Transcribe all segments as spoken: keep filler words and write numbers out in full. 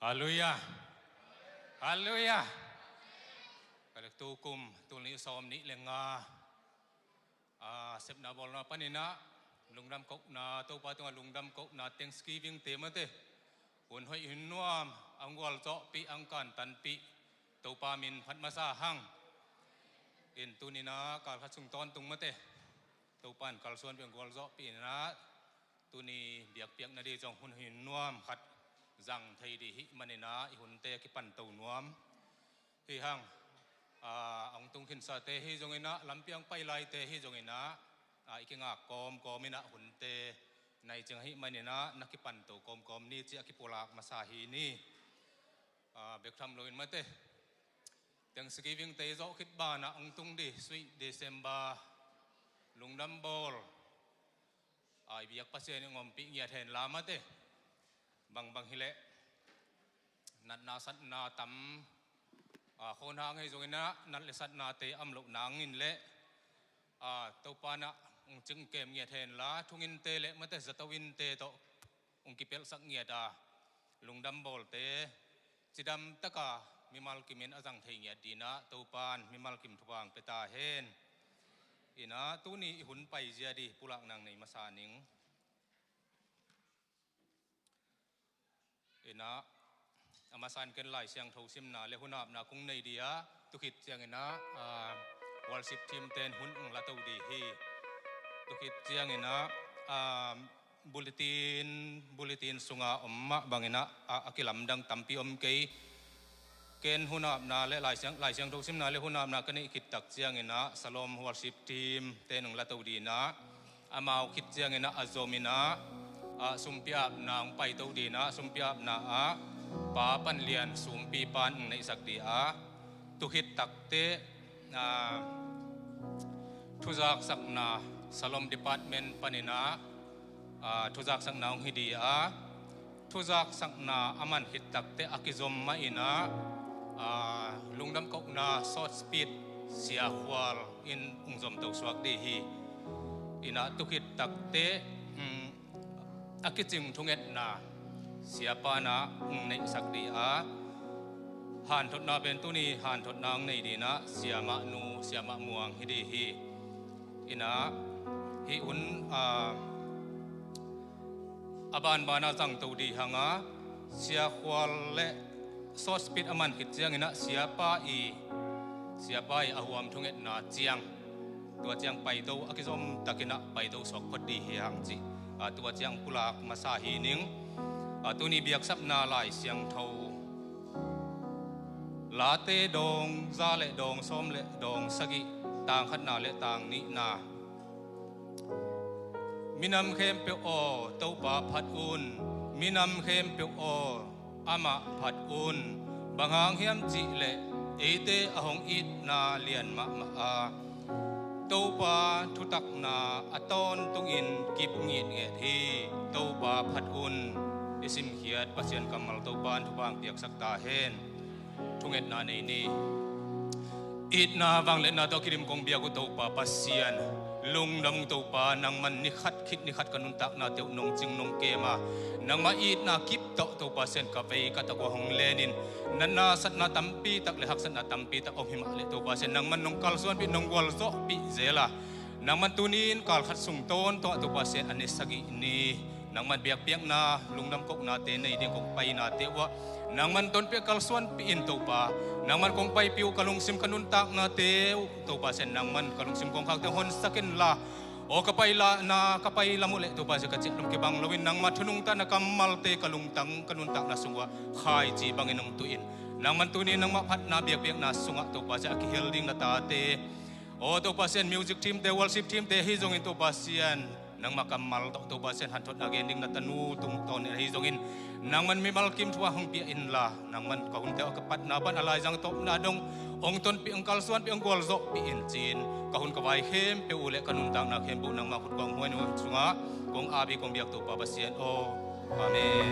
Halleluia. Halleluia. Ka lek tu kum tul nih sawm nih le nga, a, sepna bawlna paninah lungdam kohna, Topa tungah lungdam kohna, thanksgiving te mate, hun hoih hun nuam, ang gualzawhpih, ang kantanpih Topa min phat masa hang. In tuninah kalkhat sung tawntung mate, Topa in kalsuanpih ang gualzawhpih inah tuni biakpiakna di zong hun hoih hun nuam khat zang thei di hih maninah i hunte kipanto nuam hi hang. A, hong tung khinsate hi zonginah, lampiang pai laite hi zonginah, a, i kingak kawmkawm inah hunte nai ciang ahih maninah na kipanto kawmkawm ni ci a kipulak masa hi ni. A, bek tham loin mate, thanksgiving te i zawh khit banah hong tung di sweet December lungdam bawl, a, i biak Pasian in hong ompih ngiat hen la mate. Bangbang hileh natna satna tam, a, khonhang hi zonginah nat le satnate a om loh nangin leh, a, Topa nah hong cingkem ngiat hen la, thunginte le mate zato innte tawh hong kipelhsak ngiat a, lungdam bawlte cidam taka mimal kimin a zang thei ngiat dinah Topa in mimal kim thupha hong pia ta hen. Inah tuni i hun paizia di pulak nang nei masa ning. Inah a masa in ken Lai Siangtho simna le hunapna kong nei di a, tukhit cianginah, a, worship team ten hun hong la to di hi. Tukhit cianginah, a, bulletin, bulletin sunga om mah banginah, a, a kilamdang tampi om kei. Ken hunapna le Lai Siang, Lai Siangtho simna le hunapna ka neih khit tak cianginah Shalom worship team ten hong la to dinah, amau khit cianginah a zominah, a, sumpiapna hong paito dinah, sumpiapna ah Pa Pan Lian sumpi pan hong neihsak di a, tukhit takte, a, thuzaksakna Shalom department paninah, a, thuzaksakna hong hi di a, thuzaksakna a man khit takte a kizom mah inah, a, lungdam kohna short speech Sia Khual in hong zomto suak di hi. Inah tukhit takte, um, a kicing thungetna Siapa nah hong neihsak di a, hanthotna pen tuni hanthotna hong nei dinah Siamah nu, Siamah Muang hi di hi. Inah hih hun, a, a banbanah zangto di hanga, Sia Khual le short speech a man khit cianginah Siapa i, Siapa i a huam thungetna ciang, tua ciang paito a kizom takinah paito suak phot di hi hang cih, a, tua ciang pulak masa hi ning. A, tuni biaksapna Lai Siangtho Late dawng za le dawng sawm le dawng sagih, tang khatna le tang nihna. Minam khempeuh aw, Topa phat un. Minam khempeuh aw, amah phat un. Bang hang hiam cih leh eite a hong itna lian mahmah a, Topa thutakna a tawntungin kip ngitnget hi. Topa phat un. I simkhiat Pasian kammal Topa in thupha hong piaksak ta hen. Thungetna nei ni. Itna vangliatna tawh kidim kong biak uh Topa Pasian, lungdam uh Topa, nangman ni khat khit ni khat ka nuntaknate uh nong cing nong kem a, nangmah itna kip tawh Topa Pasian ka vei ka tak uh hong lenin, natna satna tampi tak le haksatna tampi tak om hi mah leh Topa Pasian, nangman nong kalsuanpih nong gualzawhpih zel a, nangman tuni in kal khat sung tawntung ah Topa Pasian a ni sagih ni nangman biakpiakna lungdam kohnate nei ding kong painate uh ah nangman tonpih a kalsuanpih in Topa, nangman kong paipih uh ka lungsim ka nuntaknate uh Topa Pasian, nangman ka lungsim kong khakte honsak inla, aw ka pai lahna ka pai lam uh leh Topa Pasian ka ciah lum kibang loin nangmah thunungta na kammalte ka lungtang ka nuntakna sung uh ah khaici bangin hong tuh in, nangman tuni nangmah phatna biakpiakna sungah Topa Pasian a kihel ding na tate, aw Topa Pasian music team te, worship team te ahi zongin Topa Pasian nangmah kammal tawh Topa Pasian hanthotna gen ding na tanu tungtawn in ahi zongin nangman mimal kim thu ah hong pia inla, nangman ka hunte aw ka patna pan a laizang tawpna dong hong tonpih hong kalsuanpih hong gualzawhpih in ci-in ka hun ka vai khempeuh uh leh ka nuntakna khempeuh nangmah khut kong huai nung sungah kong api kong biak Topa Pasian aw. Amen.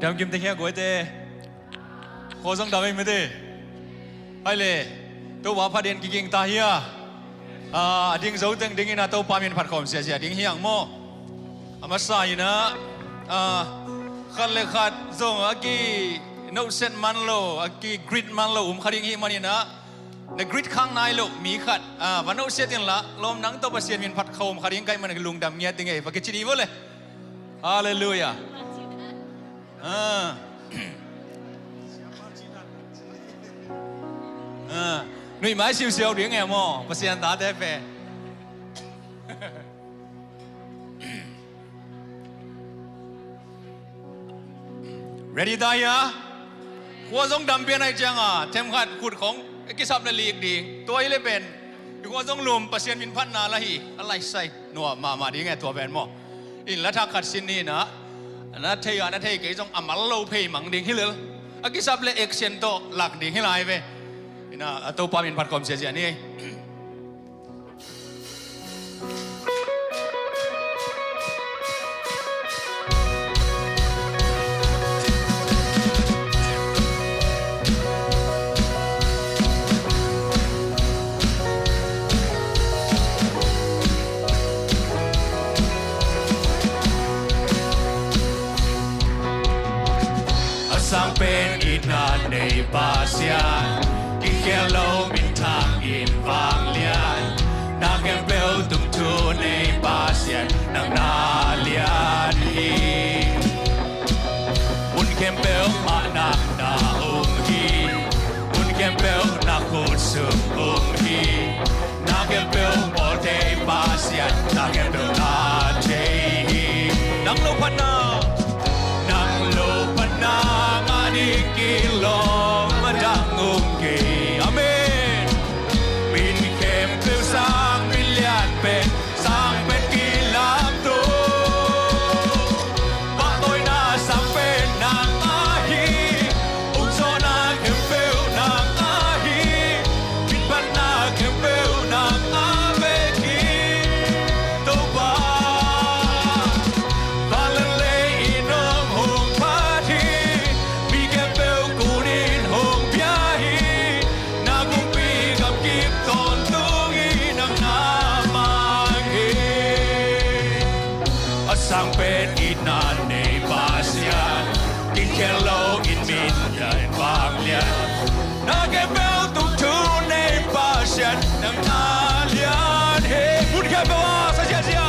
Dam kim te khia guai te. Kho zong dam ei mete. Hai le. Topa phat in kiging ta hi a. Ah, a ding zo teng dingin ah Topa min phat khawm siasia ding hi hang maw. A masa in ah, ah, khat le khat zong a kinawhsiat man lo, a ki-greet man lo um kha ding hi manin ah, na greet khak nai lo mi khat, ah, va nawhsiat inla, lawm, nang tawh Pasian min phat khawm kha ding ka hih manin lungdam ngiat ding ei, va kici dih vo le. Halleluiah. Ah. Ah. Nuih mai siusiau ding e maw, Pasian tate pen. Ready ta hia? Khua zong dam pian ahih cianga themkhat khut khong kisap le lik ding. Tua hi le pen i khua zong lum, Pasian min phatna la hi. A laisai nuam mahmah ding e tua pen maw. In la thak khat sin ni in ah, na thei a na thei kei zong a mal lo phei mang ding hi lel. A kisap le action tawh lak ding hi lai ve. In ah, a Topa min phat khawm siasia ni. A sang pen itna nei Pasian, kikhel lo minthang in vanglian, na khempeuh tungthu nei Pasian, nang na lian hi. Mun khempeuh ah nang na um hi. Mun khempeuh na khut sung um hi. Na khempeuh bawl thei Pasian, na khempeuh na thei hi. Nang lo phatna, nang lo phatna ngah ding kilawm a dang um kei. Amen. Min khempeuh sang, min lian pen sang, pen kilamto. Pahtawina sang pen nang ahi. Ukzawhna khempeuh nang ahi. Min phatna khempeuh nang a bek hi. Topa, van le lei in nong hong phat hi. Mi khempeuh kun in hong pia hi. Na kumpi gam kim tawntung in nang na mang hi. A sang pen itna nei Pasian, kikhel lo in min lian vanglian, na khempeuh tungthu nei Pasian, nang na lian hi. Mun khempeuh ah sa siasia.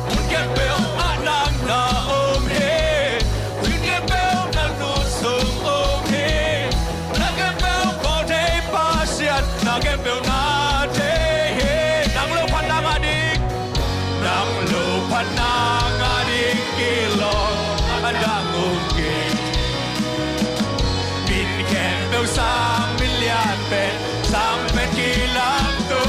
Mun khempeuh ah nang na um hi. Mun khempeuh na khut sung um hi. Na khempeuh bawl thei Pasian, na khempeuh na thei hi. Nang lo phatna ngah ding, nang lo phatna ngah ding kilawm a dang um kei. Min khempeuh sang, min lian pen sang, pen kilamto.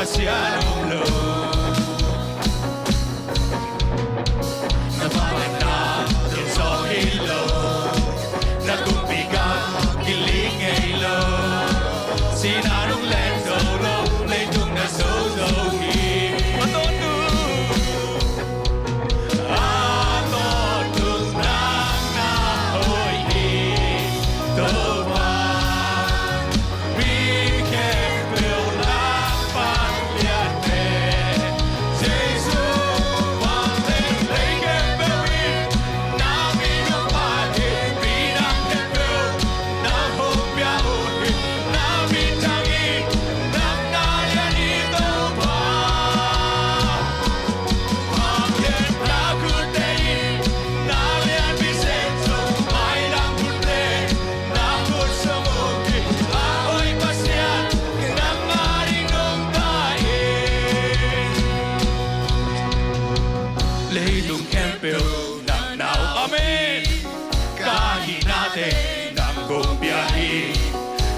Pasian om lo. Na vangliatna tun sawk hi lo. Na kumpi gam kilik ngei lo. Sihna nong len zo lo. Leitung na so zo hi. A tawntung, a tawntung nang na hoih hi, Topa. Mi khempeuh na vangliat hi. Jesu, vangliat lei khempeuh in na min hong phat hi. Minam khempeuh na hong pia uh hi. Na min thang hi. Nang na lian hi, Topa. Vangliatna khutte in na lianpi sem zo. Mailam khutte na khut sung uh hi. A hoih Pasian, nang a ding nong pai hi. Leitung khempeuh nang na uh. Amen. Ka hihna teng nang kong pia hi.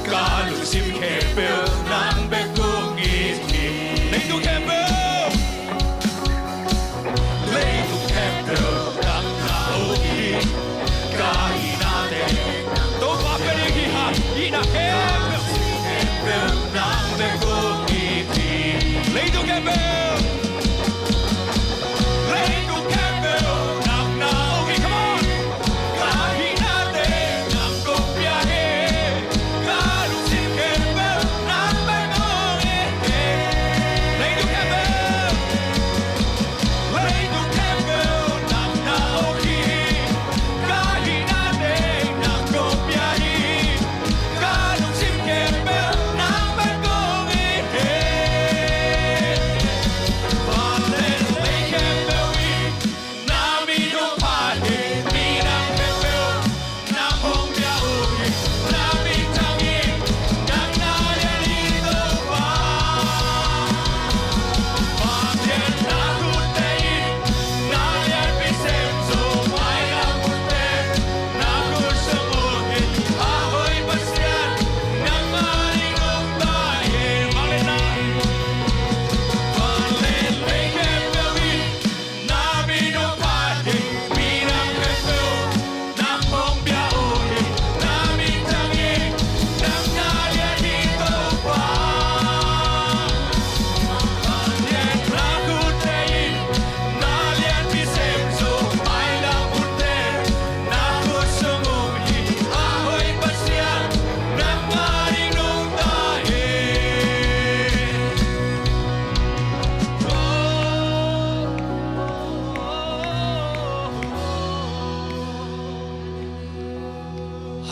Ka lungsim khempeuh nang bek kong it hi. Leitung khempeuh, leitung khempeuh nang na uh hi. Ka hihna teng Topa pia ding hi hang. Hihna khempeuh, khempeuh nang bek kong it hi. Leitung khempeuh, leitung khempeuh nang na uh hi. Come on. Ka hihna teng nang kong pia hi. Ka lungsim khempeuh nang bek kong it hi. Leitung khempeuh, leitung khempeuh nang na uh hi. Ka hihna teng nang kong pia hi. Ka lungsim khempeuh nang bek kong it hi. Vangliat lei khempeuh in na min hong phat hi. Minam khempeuh na hong pia uh hi. Na min thang hi. Nang na lian hi, Topa. Vangliatna khutte in na lianpi sem zo. Mailam khutte na khut sung uh hi. A hoih Pasian, nang a ding nong pai hi. Vangliatna, vangliat lei khempeuh in na min hong phat hi. Minam khempeuh na hong pia uh hi. Na min thang hi. Nang na lian hi, Topa. Vangliatna khutte in na lianpi sem zo. Mailam khutte na khut sung uh hi. A hoih Pasian, nang a ding nong pai hi.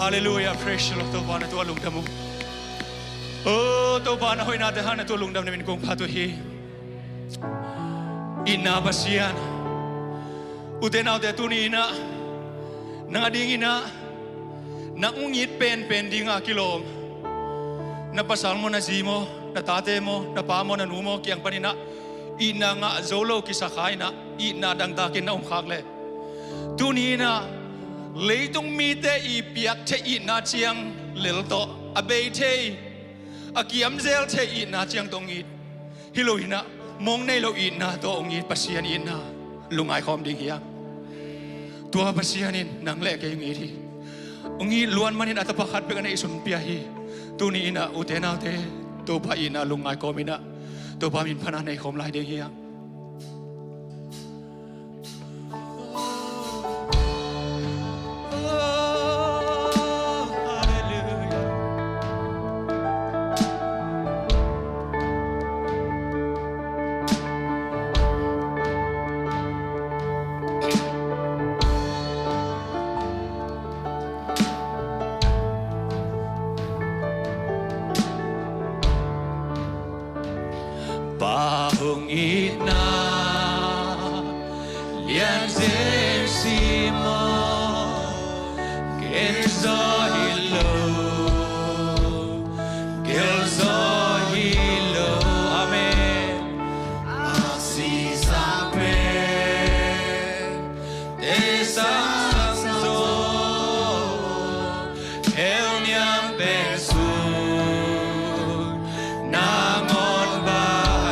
Hallelujah, praise the Lord. Topa na tungah lungdam uh. Oh, Topa na hoihnate hang na tungah lungdam na min kong phat uh hi. Itna Pasian, ute naute tuni in ah nang a dingin ah nang hong it penpen dingah kilawm, na pasal maw, na zi maw, na tate maw, na pa maw, na nu maw kiang panin ah itna ngah zo lo kisa kha in ah itna dangtakin na om khak leh, tuni in ah leitung mite i piak theih itna ciang lel tawh, a bei thei, a kiamzel thei itna ciang tawh hong it. Hi lo in ah mong nei lo itna tawh hong it Pasian itna lungngai khawm ding hi hang. Tua Pasian in nang le kei hong it hi. Hong it luat manin a tapa khat bek a neihsun pia hi. Tuni in ah ute naute Topa itna lungngai khawm in ah Topa min phatna nei khawm lai ding hi hang. Pa hong itna lian zel si maw, gelzaw hi lo, gelzaw hi lo. Amen. A sisa pen te sang zo, hell niam pen sung nangawn bai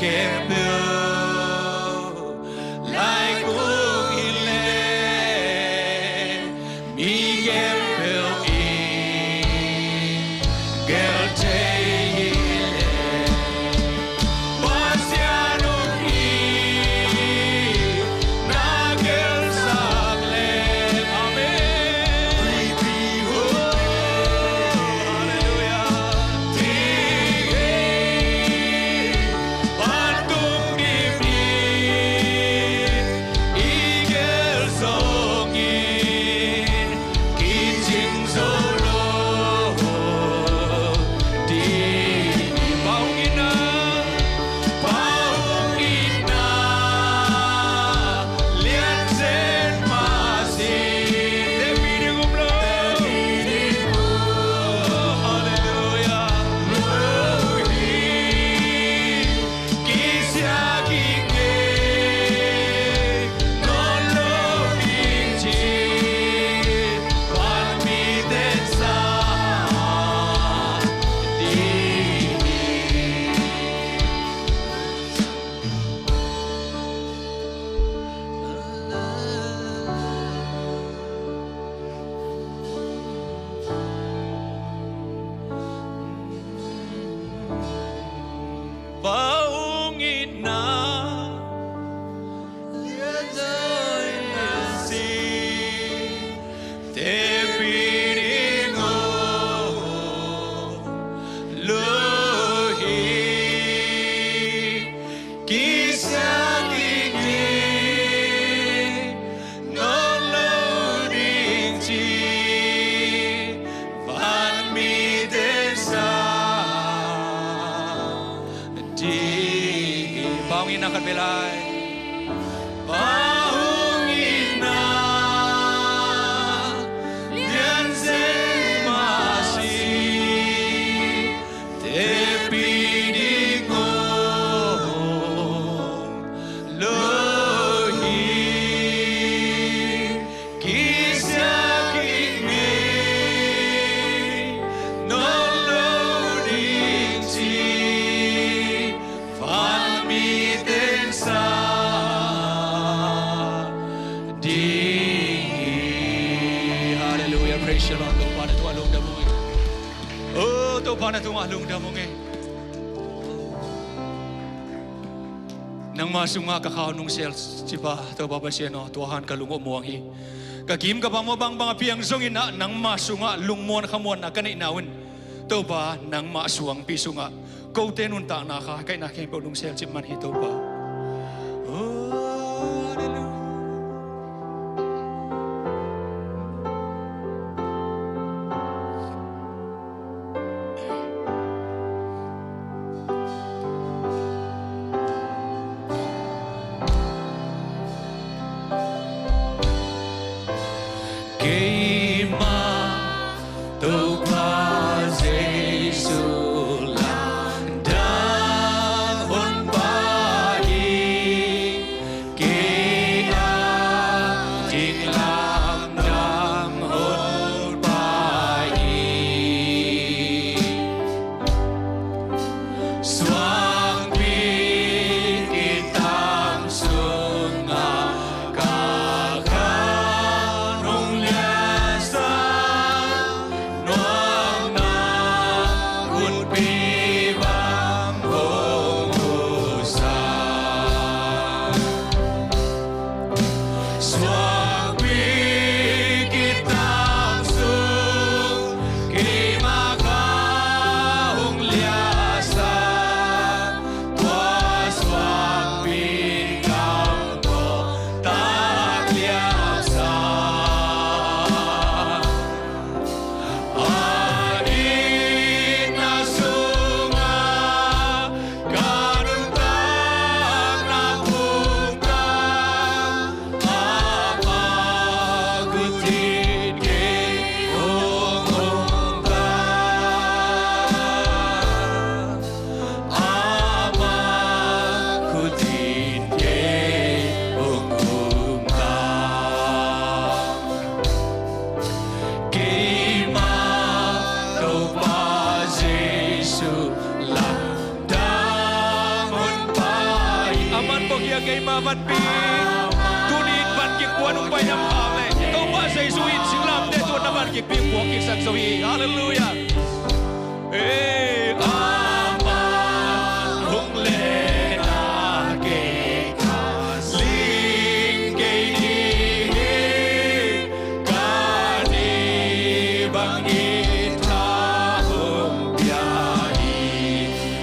khempeuh, laikung hi leh mi khempeuh in gel thei hi leh, Pasian hong it na gelsak leh. Amen. Halleluia. Ding hi. Vantung dim in i gel zongin kicing zo lo ding hi. Pa hong itna, Pa hong itna lian zen mah si. Tepih ding om lo. Halleluia. Lo hi. Kisiat kik ngei nawn lo ding ci, vanmite sa ding hi. Pa hong itna lian zen mah si, tepih ding om lo hi. Kisiat kik ngei nawn lo ding ci, vanmite sa ding hi. Pa hong itna khat vei lai. Pa hong itna lian zen mah si, tepih ding om lo hi. Kisiat kik ngei nawn lo ding ci, vanmite sa ding hi. Halleluia. Praise the Lord. Topa na tungah lungdam ung ei. Oh, Topa na tungah lungdam ung ei. Nangmah sungah ka kha hong nungsel, ci Pa, Topa Pasian aw, tua hang ka lung om muang hi. Ka kim ka pam aw bangbang a piang zongin ah, nangmah sungah lungmuan khamuanna ka neihna un, Topa, nangmah suangpi sungah kote nuntakna kha kaihna khempeuh nungsel cip man hi, Topa. Oh, halleluia. Keimah Topa Jesu lamdang honpa hi. Kei a ding lamdang honpa hi. Suangpi kitam sungah ka khan hong liansak, nuamna gunpi bang hong husak. Suangpi kitam sung keimah kha hong liansak, tua suangpi kitam tawh tak liansak. A itna sungah ka nuntakna pumkhat, amah khut in kei hong omkha. Amah khut in kei hong omkha. Tuni in van kik puak hong pai nam hang leh Topa Jesu in singlamteh tawh na van kikpi puak kiksak zo hi. Halleluiah. Ei, amah hong lehna kei ka ling kei ding hi. Ka nih bangin tha hong pia hi.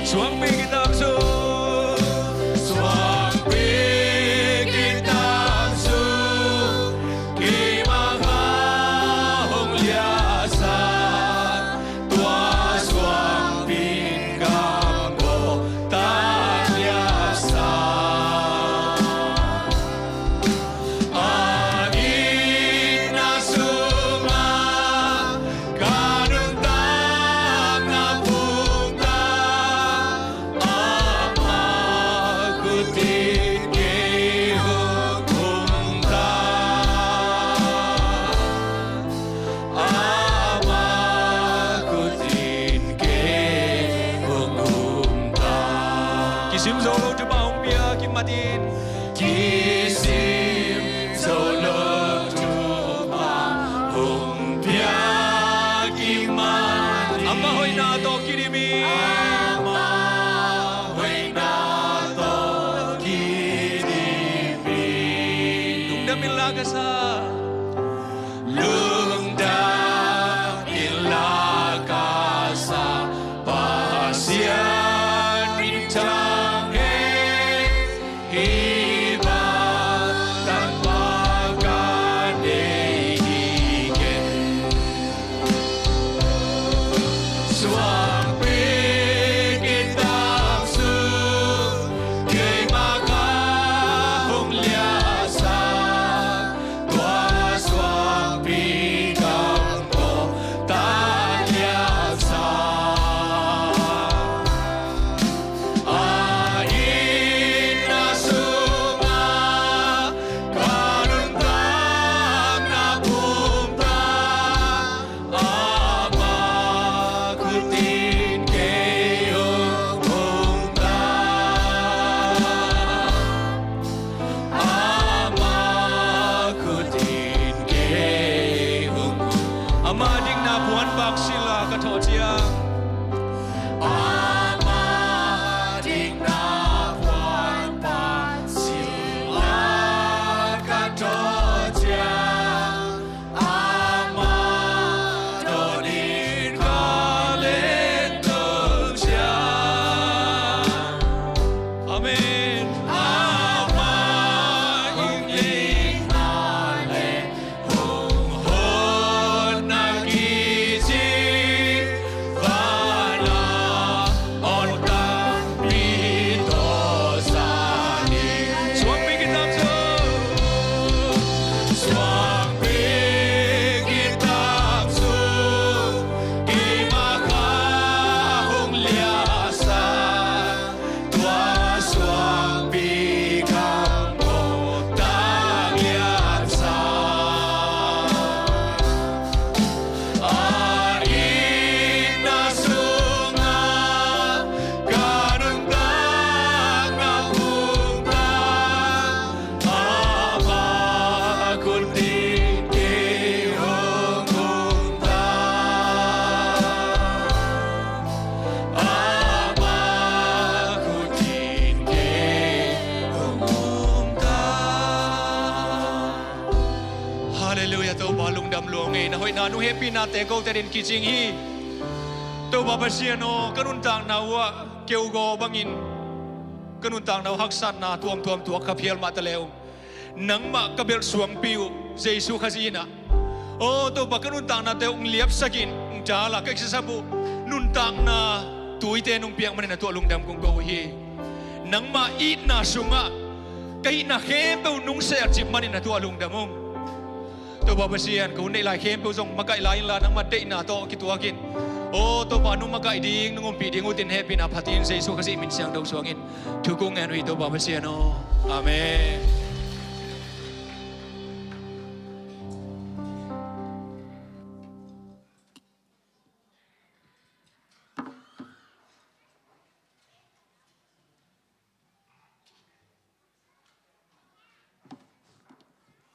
Suangpi kitam sung, suangpi kitam sung, keimah kha hong liahsak, tua suangpi kamkaw tang liahsak. A itna sungah ka nuntakna pumtak, ama khut in kei hong pumtak. Ama khut in kei hong pumtak. Kisim zo lo thupha hong pia kimat in. Kisim zo lo thupha hong pia kimat in. Ama hoihna tawh kidim hi. Ama hoihna tawh kidim hi. Lungdam in la ka sa. Lungdam in la ka sa, Pasian minthang hen, hih bang tangval ka nei hi kei. Suangpi kitam sung, keimah kha hong liahsak, tua suangpi kamkaw tang liahsak. A itna sungah ka nuntakna pumtak, ama khut in kei hong pumtak. Ama khut in kei hong pumtak. Ama dikna puanpak sila ka thawh ciang. Ama dikna puanpak sila ka thawh ciang. Ama dawn in ka leng tung ciang. Amen. Ama hong ling na leh hong honna kici, van a awn tampi tawh zan hi. Suangpi kitam sung, suangpi kitam sung, keimah kha hong liahsak, tua suangpi kamkaw tang liahsak. A itna sungah ka nuntakna pumtak, ama khut in kei hong pumtak. Ama khut in kei hong pumtak. Halleluiah, Topa lungdam lua ing ei. Na hoihna nong hehpihnate kote in kicing hi. Topa Pasian aw, ka nuntakna uh ah keugaw bangin ka nuntakna uh haksatna tuamtuam tuak kha phial mah ta le ung, nangmah ka belh suangpi uh Jesu Khazih in ah, aw Topa, ka nuntaknate uh hong liapsak in, hong tal a, ka kisasam uh nuntakna tuite nong piak manin a tua lungdam kong ko uh hi. Nangmah itna sungah ka hihna khempeuh nong selcip manin a tua lungdam ung. Topa Pasian, ka hun neih lai khempeuh zong makaih lai inla nangmah deihna tawh kituakin, aw Topa, nong makaih ding, nong ompih ding uh tin hehpihna phat in Jesu Khazih min siangtho suangin thu kong ngen uh hi Topa Pasian aw. Amen.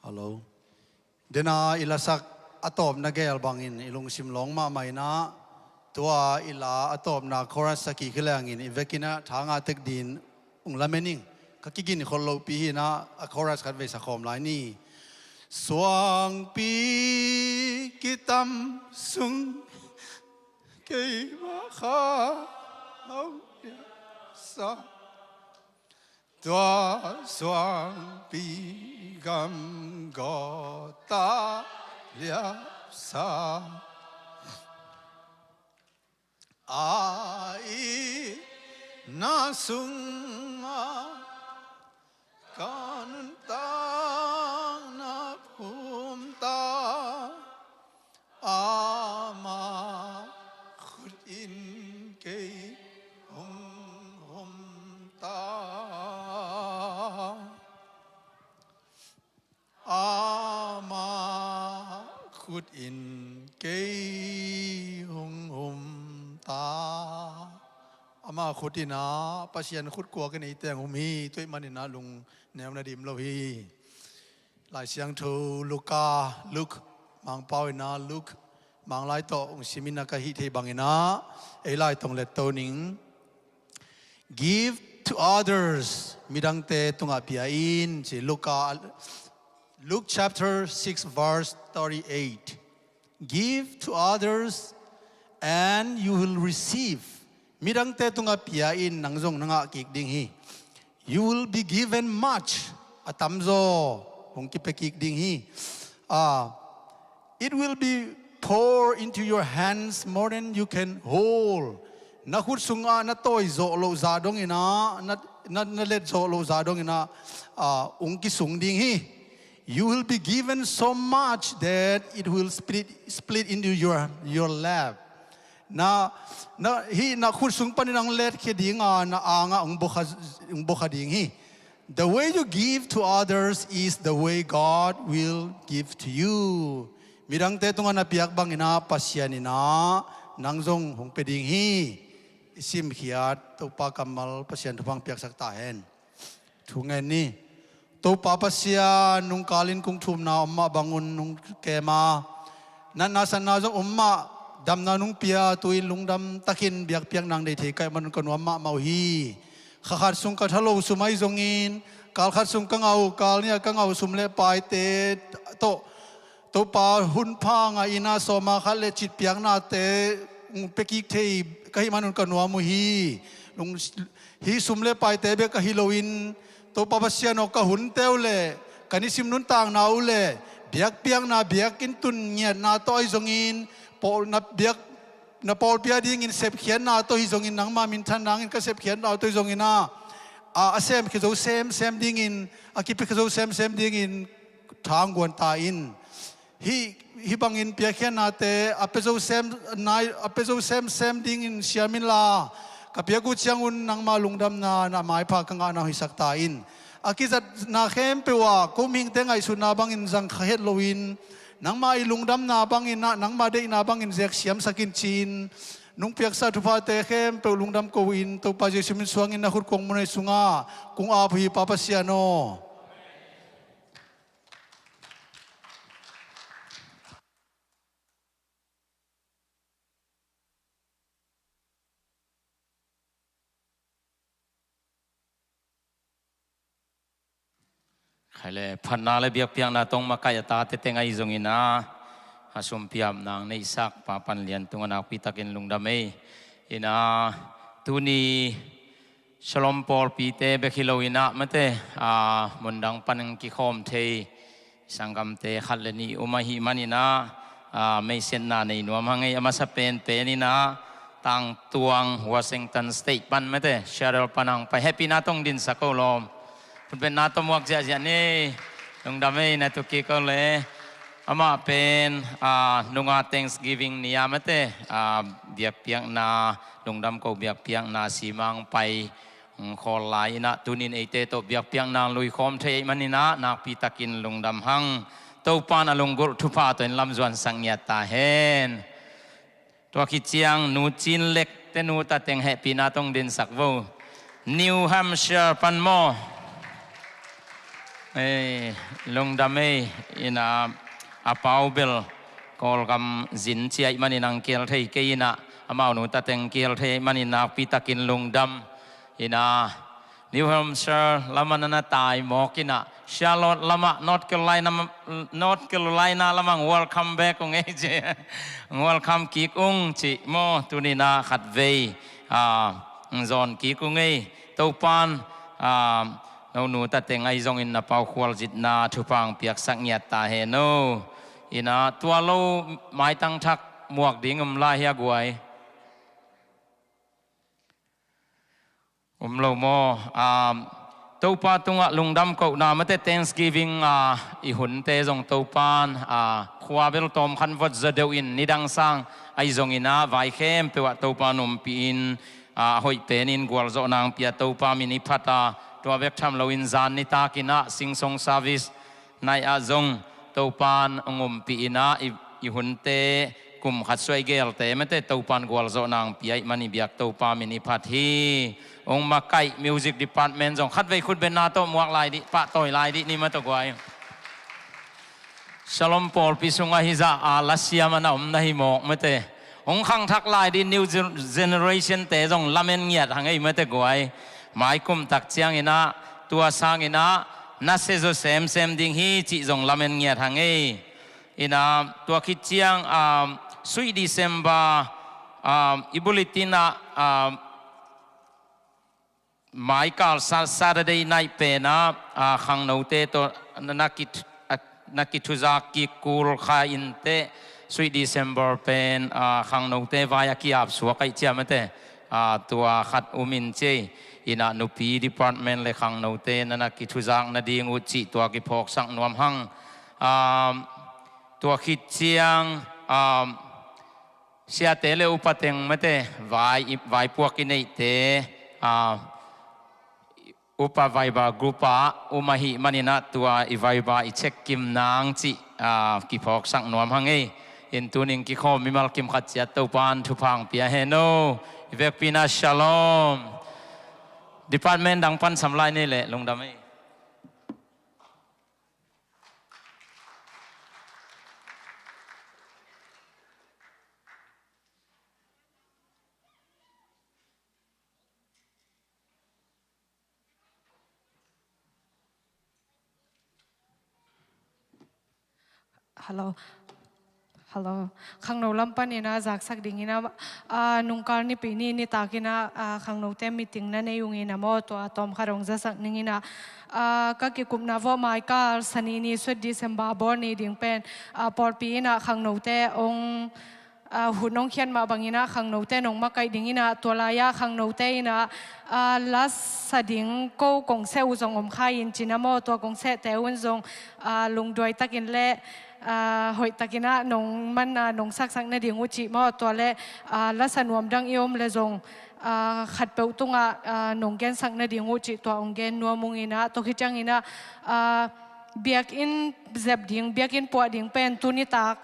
Hello. Dena i lasak a tawpna gel bangin i lungsim lawng mahmah inah, tua i la a tawpna chorus a kik hi lengin i vekinah thanga tek din ung lamen ing. Ka kigin khol lopi hinah a chorus khat vei sa khawm lai ni. Suangpi kitam sung keimah kha hong sa. Tua suangpi gamgawta liapsa a i na sunga ka nuntakna phumta. Ama khut in kei hong hom ta. Ama khut in kei hong hom ta. Ama khut in ah Pasian khut kuak in eite hong hom hi. Tua ahih manin ah lung neu na dim lo hi. Lai Siangtho Luka, Luke, Mangpau in ah Luke, Manglai tawh hong sim in ah ka hih theih bangin ah ei lai tawh letto ning. Give to others, midangte tungah pia in, ci. Luka, Luke chapter six verse thirty-eight. Give to others and you will receive. Midangte tungah pia in, nang zong na ngah kik ding hi. You will be given much. A tamzaw hong kipia kik ding hi. Ah, it will be poured into your hands more than you can hold. Na khut sungah na tawi zawh loh zah dongin ah, na, na, na let zawh loh zah dongin ah, ah, hong kisung ding hi. You will be given so much that it will split, split into your, your lap. Na, na, hih na khut sung panin hong letkhia ding a, na angah hong bokha, hong bokha ding hi. The way you give to others is the way God will give to you. Midangte tungah na piak bangin ah Pasian in ah nang zong hong pia ding hi. I simkhiat Topa kammal Pasian thupha hong piaksak ta hen. Thu ngen ni. Topa Pasian, nungkalin kung thumna om mah bangun nung kema, natna satna zong om mah, damna nung pia, tu-in lungdam takin biakpiakna hong deih thei ka hih manun ka nuam mahmah uh hi. Kha khat sung ka tha lo sum ahi zongin, kal khat sung ka ngah uh, kal nih-ah ka ngah uh sum le paite tawh Topa, hun pha ngah in ah sawma khat le cit piaknate hong pia kik thei ka hih manun ka nuam uh hi. Lung, hih sum le paite bek ahi loin, Topa Pasian aw, ka hunte uh le ka nisim nuntakna uh le biakpiakna, biakinn tun ngiatna tawh ahi zongin, pawl na biak, na pawlpi a dingin sepkhiatna tawh hi zongin, nangma minthan nangin ka sepkhiatna tawh hi zongin ah, a, a semkhia zo semsem dingin, a kipiakhia zo semsem dingin tha hong guan ta in. Hih, hih bangin piakkhiatnate a pia zo sem, nai, a pia zo semsem dingin siam inla, ka piak uh ciangun nangma lungdamna na maipha ka ngahna uh hisak ta in. A kizatna khempeuh ah ko mihingte ngaihsutna bangin zang kha het loin, nangma i lungdamna bangin ah, nangma deihna bangin zek siamsak in ci-in, nong piaksa thuphate khempeuh lungdam ko-in, Topa Jesu min suangin na khut kong mun ahi sungah kong ap uh hi, Pa Pasian aw. Khai le, phatna le biakpiakna tawh makaih a tate teng ahi zongin ah, a sumpiapna hong neihsak Pa Pan Lian tungah nakpitakin lungdam ei. In ah, tuni Shalom pawlpite bek hi loin ah, mate, a, mundang pan kikhawm thei sanggamte khat le nih om ahih manin ah, a, meisiatna nei nuam hang ei. A masa penpen in ah, Tangtuang, Washington State pan, mate, Seattle pan hong pai, hehpihna tawh hong dinsak o lawm. Khutbetna tawh muak ziahziah ni. Lungdam ei, na tu kik o le. Amah pen, a, nunga Thanksgiving ni-a, mate, a, biakpiakna, lungdam ko biakpiakna simang pai, hong khawl lai in ah, tunin eite tawh biakpiakna lui khawm thei ahih manin ah, nakpitakin lungdam hang. Topa in a lunggulh thupha tawh in lamzuansak ngiat ta hen. Tua khit ciang Nu Cin Lek te nu ta teng hehpihna tawh hong dinsak vo. New Hampshire pan maw. Ei, lungdam ei. Ina, a pau bel Kawlgam zin ciah manin ang kihel thei kei ina, amau nu tateng kihel thei manin nakpi takin lungdam. Ina, New Hampshire lama nana tai mawk ina, Charlotte lama, North Carolina, North Carolina lama welcome back ung ei ci. Welcome kik ung ci maw, tunina khatvei, ah, zawn kik ung ei. Topan, ah, no nu tateng ahi zongin na pau khualzitna thupha ang piaksak ngiat ta hen o. Ina, tua lo maitang thak muak ding om lai hia guai? Um lo maw? Ah, Topa tungah lungdam kohna mate Thanksgiving, ah, i hunte zong Topan, ah, khua bel tawm khan vot zaw deuh in nidang sang ahi zongin ah vai khempeuh ah Topa numpih in, ah, a hoih penin gualzawh nang pia Topa min i phat a, tua bek tham loin zan nitak in ah Sing Song service nai ah zong Topan hong umpih in ah i, i hunte kum khat suai gelte mate Topan gualzawh nang pia i man i biak Topa min i phat hi. Hong makaih music department zong khatvei khut benna tawh muak lai dih, pahtawi lai dih ni mate guai. Shalom pawlpi sungah hizah a lasiam a na om na hi mawk mate. Hong khangthak lai dih new gen-, generation te zong lamen ngiat hang ei mate guai. Mai kum tak ciangin ah tua sangin ah na se zaw semsem ding hi cih zong lamen ngiat hang ei. Ina, tua khit ciang, um, Sweet December, um, i bulletin ah, um, maikal sa-, Saturday night pen ah, ah, khangnote tawh na, na ki, ah, na kithuzak kik kul kha inteh, Sweet December pen, ah, khangnote vai a kiap suak aih ciam ate, ah, tua khat um in cei. Ina, nupi department le khangnote na, na kithuzak nading uh cih tua kiphawksak nuam hang. Ah, tua khit ciang, ah, siate le upa teng mate, vai, vaipuak i neihte, ah, upa vaiba group ah um ahih manin ah tua i vaiba i check kim nang cih, ah, kiphawksak nuam hang ei. In tuning kikhawm mimal kim khat ciat Topan thupha ang pia hen o. I vekpi in ah shalom. Department dang pan sam lai ni leh lungdam ei. Hello. Hello. Khangno lam panin ah zaksak dingin ah, ah, nungkal Nipi ni nitak in ah, ah, khangnote meeting na nei ung in ah maw, tua tawmkhat hong zasak ning in ah, ah, ka kikupna vawh maikal Sani ni Sweet December bawl ni ding pen, ah, pawlpi in ah khangnote hong, ah, hun hong khiat mah bangin ah khangnote nong makaih ding in ah, tua lai-ah khangnote in ah, ah, lasa ding ko kong seh uh zong om kha in cin ah maw, tua kong sehte un zong, ah, lungduai takin le, ah, hoih takin ah nong man, ah, nong saksak nading uh cih maw, tua le, ah, lasa nuam dang i om le zong, ah, khatpeuh tungah, ah, nong gensak nading uh cih tua hong gen nuam ung in ah, tua khit ciangin ah, ah, biakinn zep ding, biakinn puah ding pen tuni tak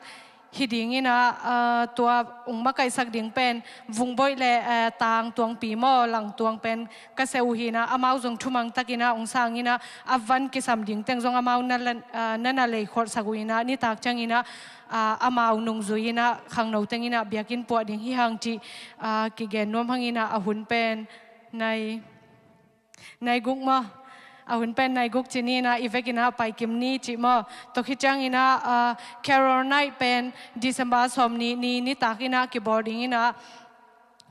hi ding in ah, ah, tua hong makaihsak ding pen Vungboih le, ah, Tang Tuangpi maw, Langtuang pen ka seh uh hi in ah, amau zong thumang takin ah hong sang in ah, a van kisam ding teng zong amau na la-, ah, na na leikholhsak uh in ah, nitak ciangin ah, ah, amau nungzui in ah khangno teng in ah biakinn puah ding hi hang cih, ah, kigen nuam hang in ah, a hun pen nai nai guk maw? A hun pen nai guk ci ni in ah, i vekin ah paikim ni cih maw? Tua khit ciangin ah, ah, Carol Night pen December sawm nih ni nitak in ah kibawl ding in ah,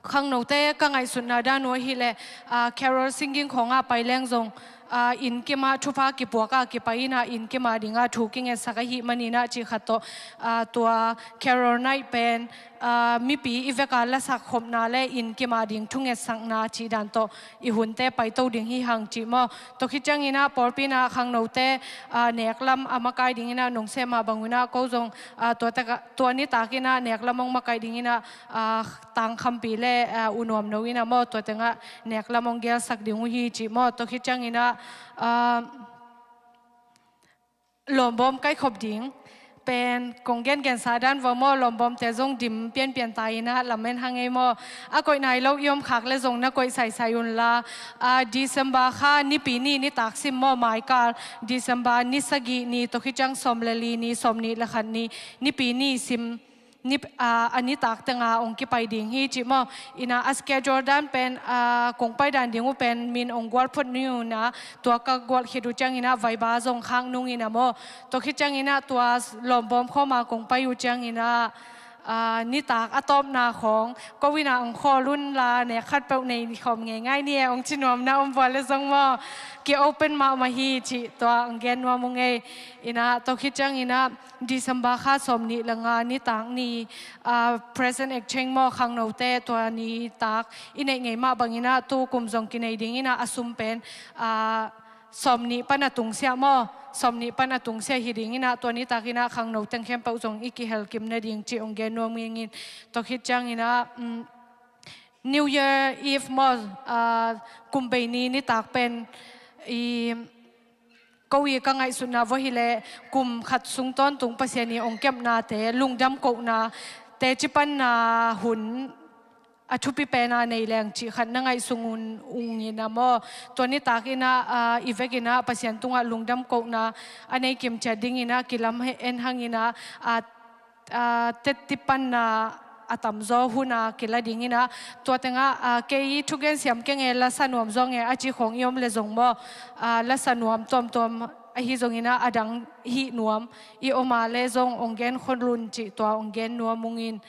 khangnote ka ngaihsutna dan uh ahih leh, ah, Carol singing khawng ah pai leng zong, ah, inn kim ah thupha kipuak ah kipai in ah inn kim ah ding ah thu kingetsak ahih manin ah cih khat tawh, ah, tua Carol Night pen, ah, mipi i vek a lasak khopna le inn kim ah ding thungetsakna cih dan tawh i hunte paito ding hi hang cih maw? Tua khit ciangin ah pawlpi in ah khangnote, ah, neklam a makai ding in ah nong seh mah bang un ah ko zong, ah, tua tak ah, tua nitak in ah neklam hong makai ding in ah, ah, Tang Khampi le, ah, U Nuam No in ah maw, tua teng ah neklam hong gelsak ding uh hi cih maw? Tua khit ciangin ah, ah, lawmbawm kaikhop ding, Pen kong gengensa dan va maw, lawmbawmte zong dim pianpian ta in ah lamen hang ei maw. A koih nai lo i om khak le zong na koih saisai unla, a, December kha Nipi ni nitak sim maw, maikal December ni sagih ni, tua khit ciang sawm le li ni, sawm nih le khat ni, Nipi ni sim, ni, a, a nitak tenga hong kipai ding hi cih maw. In ah a schedule dan pen, a, kong pai dan ding uh pen min hong gual phot ni un ah, tua ka gual khit uh ciangin ah vaiba zong khak nung in ah maw. Tua khit ciangin ah tua lawmbawm khawma kong pai uh ciangin ah, a, nitak a tawpna khawng ko in ah hong khawl unla, nek khat peuh nei khawm ngeingai ni e, hong ci nuam na om vua le zong maw, ki open mahmah hi cih tua hong gen nuam ung ei. In ah tua khit ciangin ah December kha sawm nih le nga nitak ni, a, present exchange maw, khangnote tua nitak i neih ngei mah bangin ah tu kum zong kinei dingin ah a sum pen, a, sawm nih pan a tungsiah maw, sawm nih pan a tungsiah hi dingin ah tua nitak in ah khangno teng khempeuh zong i kihelkim nading cih hong gen nuam ing in. Tua khit ciangin ah, um, New Year Eve maw, a, kum bei ni nitak pen i ko i ka ngaihsutna vua hi leh kum khat sung tawntung Pasian i hong kepnate, lungdam kohnate cipanna hun a thupi pena nei leng cih khat na ngaihsung un ung in ah maw. Tua nitak in ah, a, i vekin ah Pasian tungah lungdam kohna a nei kimciat dingin ah kilam en hangin ah, a, a, teti panna a tamzaw huna kila dingin ah, tua tengah, a, kei thugen siam keng e, la sa nuam zaw nge a ci khawng i om le zong maw, a, la sa nuam tuamtuam ahi zongin ah a dang hih nuam i om a le zong hong gen khol un cih tua hong gen nuam ung in,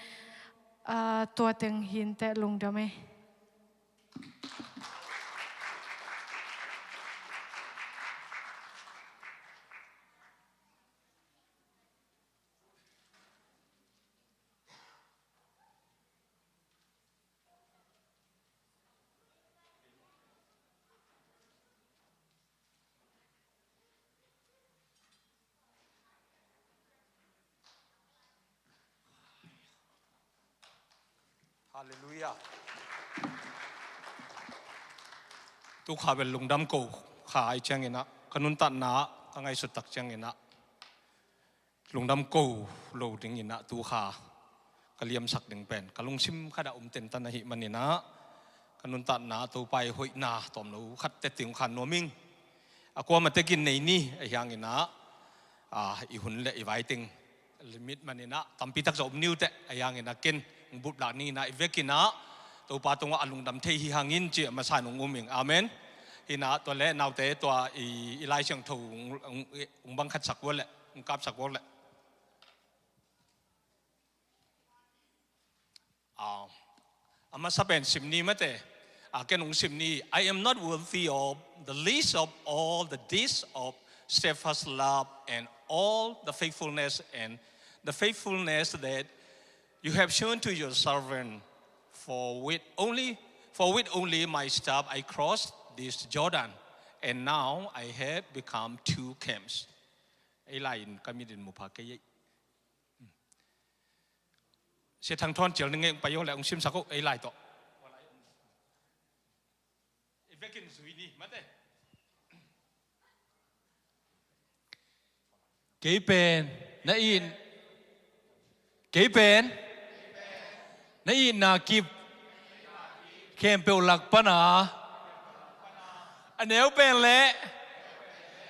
a, tua teng hi inteh, lungdam e. Halleluiah. Tu kha bel lungdam ko kha ahih ciangin ah, ka nuntakna ka ngaihsut tak ciangin ah lungdam ko lo dingin ah tu kha ka liamsak ding pen ka lungsim khat ah um tentan ahih manin ah, ka nuntakna Topa i hoihna tawm lo khat teti hong khan nuam ing. A kuamah tekin nei ni, ahih hangin ah, a, i hun le i vai teng limit manin ah tampi tak zong om ni uh teh, ahih hangin ah ken hong bup lak ni in ah, i vekin ah Topa tungah a lungdam thei hi hang in ci a masa in hong um ing. Amen. Hi in ah tua leh naute, tua i, i Lai Siangtho hong, hong, hong bang khat sak ua leh, hong kap sak ua leh. A, a masa pen sim ni mate. A, ken hong sim ni. "I am not worthy of the least of all the deeds of steadfast love and all the faithfulness and the faithfulness that you have shown to your servant. For with only, for with only my staff I crossed this Jordan, and now I have become two camels." Ei lai in ka mit in mu pha kei ei. Sia Thang Thawn Cial ning ei, hong pai aw leh hong simsak aw, ei lai tawh. I vekin zui ni mate. Kei pen na it, kei pen na itna kip khempeuh lak pana, a neu pen leh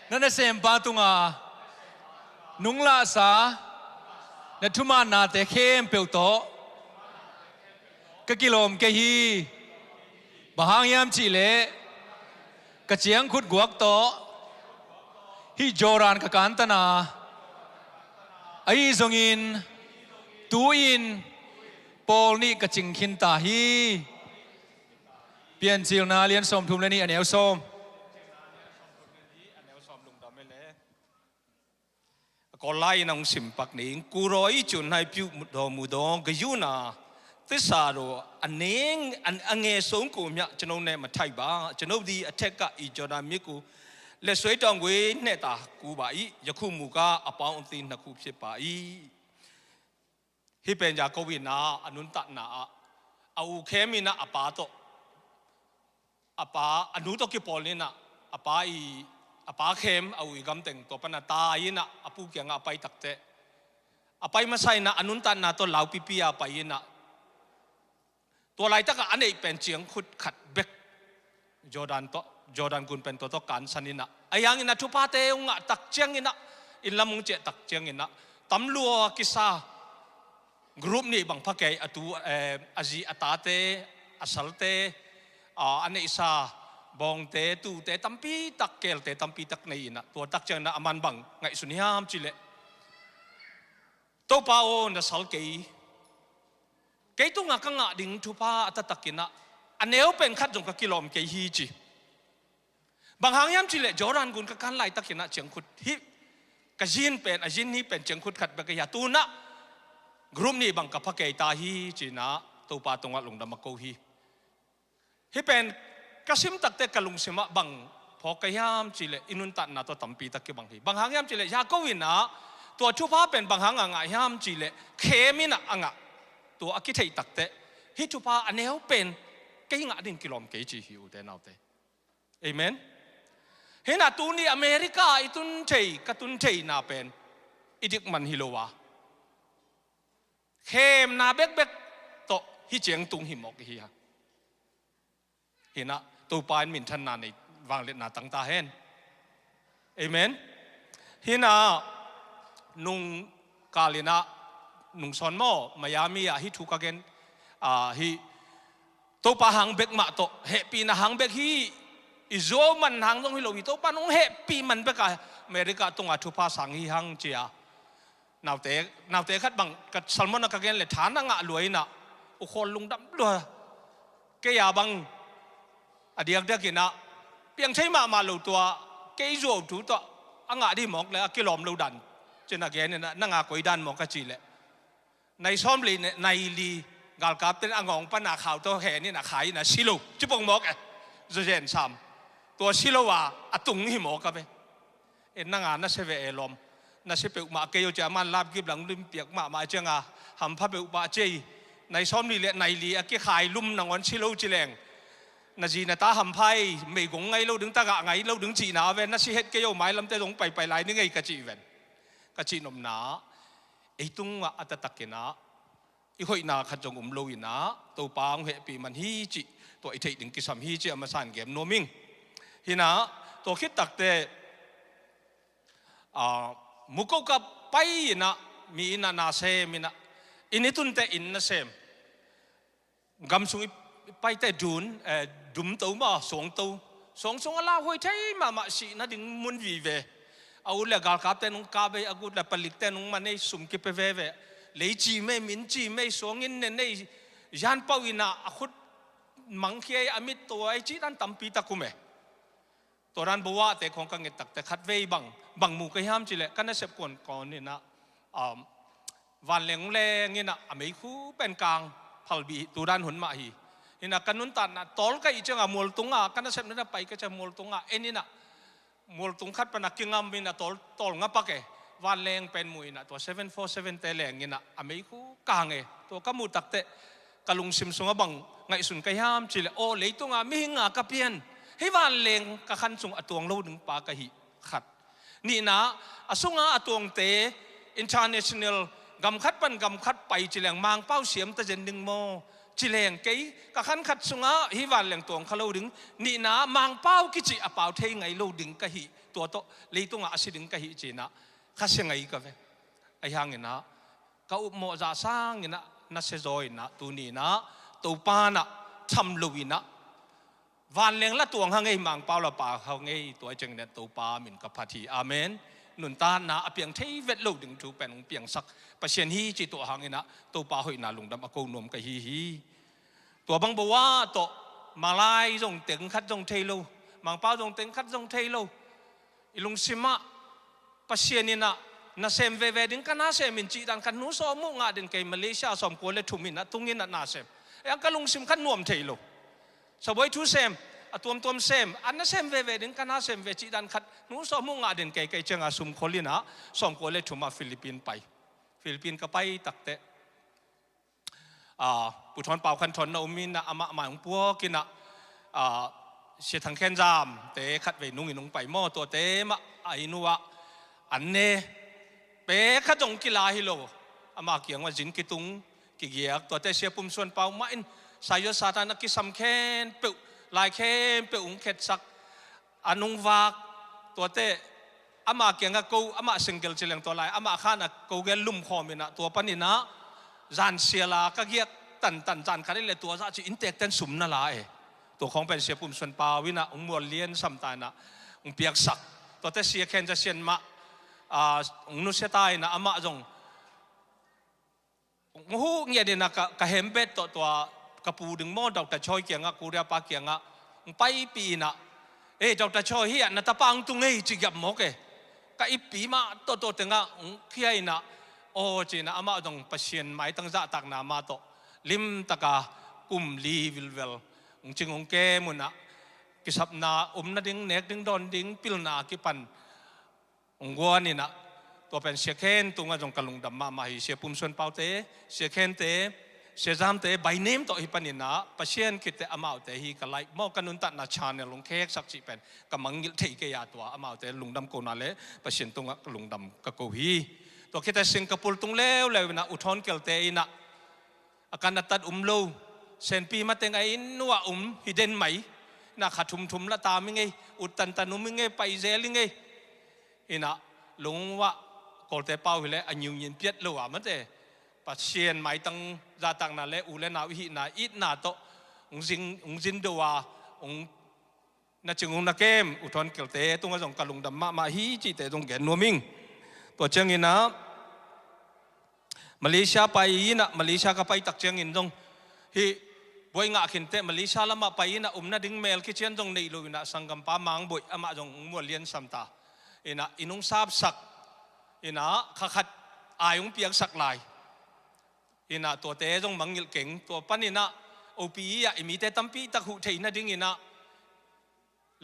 na nasempa tunga nunglahsa na thumaannate khempeuh tawh ka kilawm kei hi. Bang hang hiam cihleh ka ciangkhut guak tawh hih Jordan ka kantan a, ahi zongin tu-in pawl nih ka cing khin ta hi. Piancilna lian sawmthum le nih, a neu sawm. A Kawl lai in hong simpak ning. ကိုယ်တော်၏ကျွန်၌ပြုတော်မူသောဂရုဏာသစ္စာတော်အနည်းအငယ်ဆုံးကိုမျှကျွန်ုပ်နှင့်မထိုက်ပါ။ ကျွန်ုပ်သည်အထက်ကပ်၏ယော်ဒန်မြစ်ကိုလက်စွဲတောင်ကွေးနှင့်သာကူးပါ၏။ ယခုမူကားအပေါင်းအသီးနှစ်ခုဖြစ်ပါ၏။ Hih pen Jacob in ah a nuntakna ah a u khem in ah a pa tawh, a pa, a nu tawh kipawl in ah a pa i, a pa khem, a u i gamteng tua pan a tai in ah a pu kiangah a pai takteh, A pai masa inah a nuntatna tawh laupipi a pai inah, tua laitakah a neih pen ciangkhut khat bek, Jordan tawh, Jordan gun pen tua tawh kansan inah, a hiang inah thuphate hong ngah tak ciang inah, inn lam hong ciah tak ciang inah, tamlua kisa, group nih bang phakei, a tu, eh, a zi a tate, a salte, a, a neihsa bawngte, tute tampi tak, kelte tampi tak nei inah, tua tak ciang inah a man bang ngaihsun hiam cileh, "Topa aw, na sal kei, kei tungah ka ngah ding thupha a taktak inah a neu pen khat zong ka kilawm kei hi," ci. Bang hang hiam cileh Jordan gun ka kan laitak inah ciangkhut hih ka zin pen, a zin hih pen ciangkhut khat bek ahi a, tu inah group nih bang ka phakei ta hi, ci inah Topa tungah lungdam a ko hi. Hih pen ka sim takte ka lungsimah bang phawk ka hiam cileh, i nuntatna tawh tampi tak kibang hi. Bang hang hiam cileh Jacob inah tua thupha pen bang hang a ngah hiam cileh khem inah a ngah. Tua a kitheih takte hih thupha a neu pen kei ngah ding kilawm kei ci hi, ute naute. Amen. Hinah tuni America i tun thei, ka tun theihna pen i dik man hi lo a, khemna bekbek tawh hih ciang tung hi mawk ihi a. Hinah Topa in minthanna nei, vangliatna tang ta hen. Amen. Hinah nung kal inah, nung sawn maw, Miami ah hih thu ka gen, ah, hih Topa hang bek mah tawh, hehpihna hang bek hi, i zuau man hang zong hi lo hi, Topa nong hehpih man bek a America tunga thupha sang hi hang, ci a. Naute, naute khat bang, ka sermon ah ka gen leh tha na ngah lua inah, u khawl lungdam lua. Kei a bang a diakdiak inah piang thei mahmah lo, tua kei zuau thu tawh a ngah dih mawk leh a kilawm lo dan ci-in a gen inah, nang a koi dan mawk a cih leh, nai sawmli, nai li, galkapte in a ngawng pana khau tawh hen inah khai inah si lo ci pong mawk e. Zuzen sam. Tua si lo a a tung hi mawk a ve. E, nang a na sia ve e lawm. Na sia peuhmah kei aw, ci a, man lapkip lang limpiak mahmah ciang a, hampha peuhpah ci ei. Nai sawmli leh nai li a kikhai lum nangawn si lo ci leng, na zi na ta hampha ei, meigong ngai lo ding, tagah ngai lo ding cihna a ve. Na sia het kei aw, mailamte zong paipai lai ni ngei ka cih ven. Ka cihnopna, ei tungah a taktak inah i hoihna khat zong um lo inah, Topa hong hehpih man hi cih tua i theih ding kisam hi cih a masa in gen nuam ing. Hinah tua khit takte, ah, mukoka pai inah, mi inah na sem inah, inn i tunte inn na sem, gam sung i paite dun, eh, dumto maw, suangto, suang sung a lauhuai thei mahmah, sihna ding mun vive. A ut leh galkapte nong kap ei, a ut leh palikte nong man ei, sum kipia veve. Lei cim ei, min cim ei, suang inn nen ei, yan pau inah a khut mangkhia ei, a mit tua ei, cih dan tampi tak um e. Tua dan bawahte khawng ka nget takte khatvei bang, bang mu ka hiam cileh, ka nasep kuankawn inah, um, vanleng leng inah a meikhu pen kang, phalbi tu dan hun mah hi. Hinah ka nuntatna tawl ka hih ciang a mualtung a, ka nasepna na pai ka ciang mualtung a en inah, mualtung khat pan a kingam inah tawl, tawl nga pak e. Vanleng pen mu inah tua seven four seven te leng inah a meikhu kang e. Tua ka muh takte ka lungsim sungah bang ngaihsun ka hiam cileh, aw, leitunga mihing a ka pian, hih vanleng ka khan sung a tuang lo ding pa ka hi, khat. Nihna, a sunga a tuangte international, gam khat pan gam khat pai ci leng Mangpau siam ta zen ding maw? Ci leng kei ka khan khat sungah hih vanleng tuang kha lo ding. Nihna, Mangpau kici a pau thei ngai lo ding ka hi. Tua tawh leitungah a si ding ka hi ci inah ka sia ngai ka ve. Ahi hang inah ka upmawh zah sang inah na sia zaw inah, tuni inah Topa inah tham lo inah, vanleng la tuang hang ei, Mangpau la pau hang ei, tua i ceng inah Topa min ka phat hi. Amen. Nuntakna a piang thei vet lo ding thu pen hong piangsak Pasian hi cih tua hang inah Topa hoihna lungdam a ko nuam ka hi hi. Tua bang bawah tawh, Malai zong teng khat zong thei lo, Mangpau zong teng khat zong thei lo, i lungsimah Pasian inah nasem veve ding ka nasem in cih dan khat hnu sawm uh ngah den kei, Malaysia sawmkua le thum inah tung inah nasem. Ei ang ka lungsim khat nuam thei lo. Sabuai thu sem, a tuamtuam sem, a nasem veve ding ka nasem ve cih dan khat hnu sawm uh ngah den kei, kei ciang a sum khol inah sawmkua le thum ah Philippine pai. Philippine ka pai takte, ah, Pu Thawn Pau Khan Thawn na um inah, amah mah hong puak inah, ah, Sia Thang Khen Zam te khatvei nung in hong pai maw, tuate mah a inn uh ah an ne. Pe khat zong kila hi lo. Amah kiang uah zin kitung, kigiak, tuate Sia Pum Suan Pau mah in, sayo satan a kisam khempeuh, lai khempeuh hong khetsak, a nungvak, tuate, amah kiangah ko, amah single ci leng tua lai, amah khan a ko gel lumkhawm inah, tua paninah, zan siala ka giak tantan zan khat i le tua zah ci inntekten sum na la e. Tua khawng pen Sia Pum Suan Pau inah, hong mual lian samta inah, hong piaksak. Tuate Sia Khen Za Sian mah, ah, hong nusia ta inah, amah zong, hong huh ngiat inah ka, ka hembet tawh tua, ka pu ding maw, Doctor Choi kiangah, Korea pa kiangah, hong paipih inah, "Eh, Doctor Choi, hih ah na tapa hong tung ei," ci giap mawk e. Ka ippi mah tawh tua tengah, hong khia inah, aw ci inah, amah zong Pasian maitang zahtakna mah tawh, limtaka kum li vilvel, hong cing hong kem unah, kisapna, om nading, nek ding, dawn ding, pilna kipan, hong guan inah, tua pen Sia Khen tungah zong ka lungdam mahmah hi. Sia Pum Suan Paute, Sia Khente, Sia Zamte, by name tawh hi paninah, Pasian khitte amaute hi ka like maw, ka nuntakna channel hong kheksak cih pen, ka mangngilh thei kei a tua, amaute lungdam kona le, Pasian tungah ka lungdam ka ko hi. Tua khitte Singapore tung leuleu inah, U Thawn Kelte inah, a kan a tat um lo, senpi mateng a inn uah um hi den mai, inah kha thumthum la tam i ngei, ut tantan um i ngei, paizel i ngei, inah lung uah Kawlte pau hileh a ngiungin piat lo a mate, Pasian maitang zahtakna le u le nau i hihna itna tawh, hong zin, hong zin do a, hong na cing hong na kem, U Thawn Kelte tungah zong ka lungdam mahmah hi cihte zong gen nuam ing. Tua cianginah, Malaysia pai inah, Malaysia ka pai tak ciangin zong, hih buai ngah khinte Malaysia lamah pai inah, um nading mel kician zong neih lo inah, sanggampa Mang Boih amah zong hong mual lian samta. Inah, inn hong sapsak, inah, kha khat ai hong piaksak lai. Inah, tuate zong mangngilh keng, tua paninah, opi ah i mite tampi tak huh thei nading inah,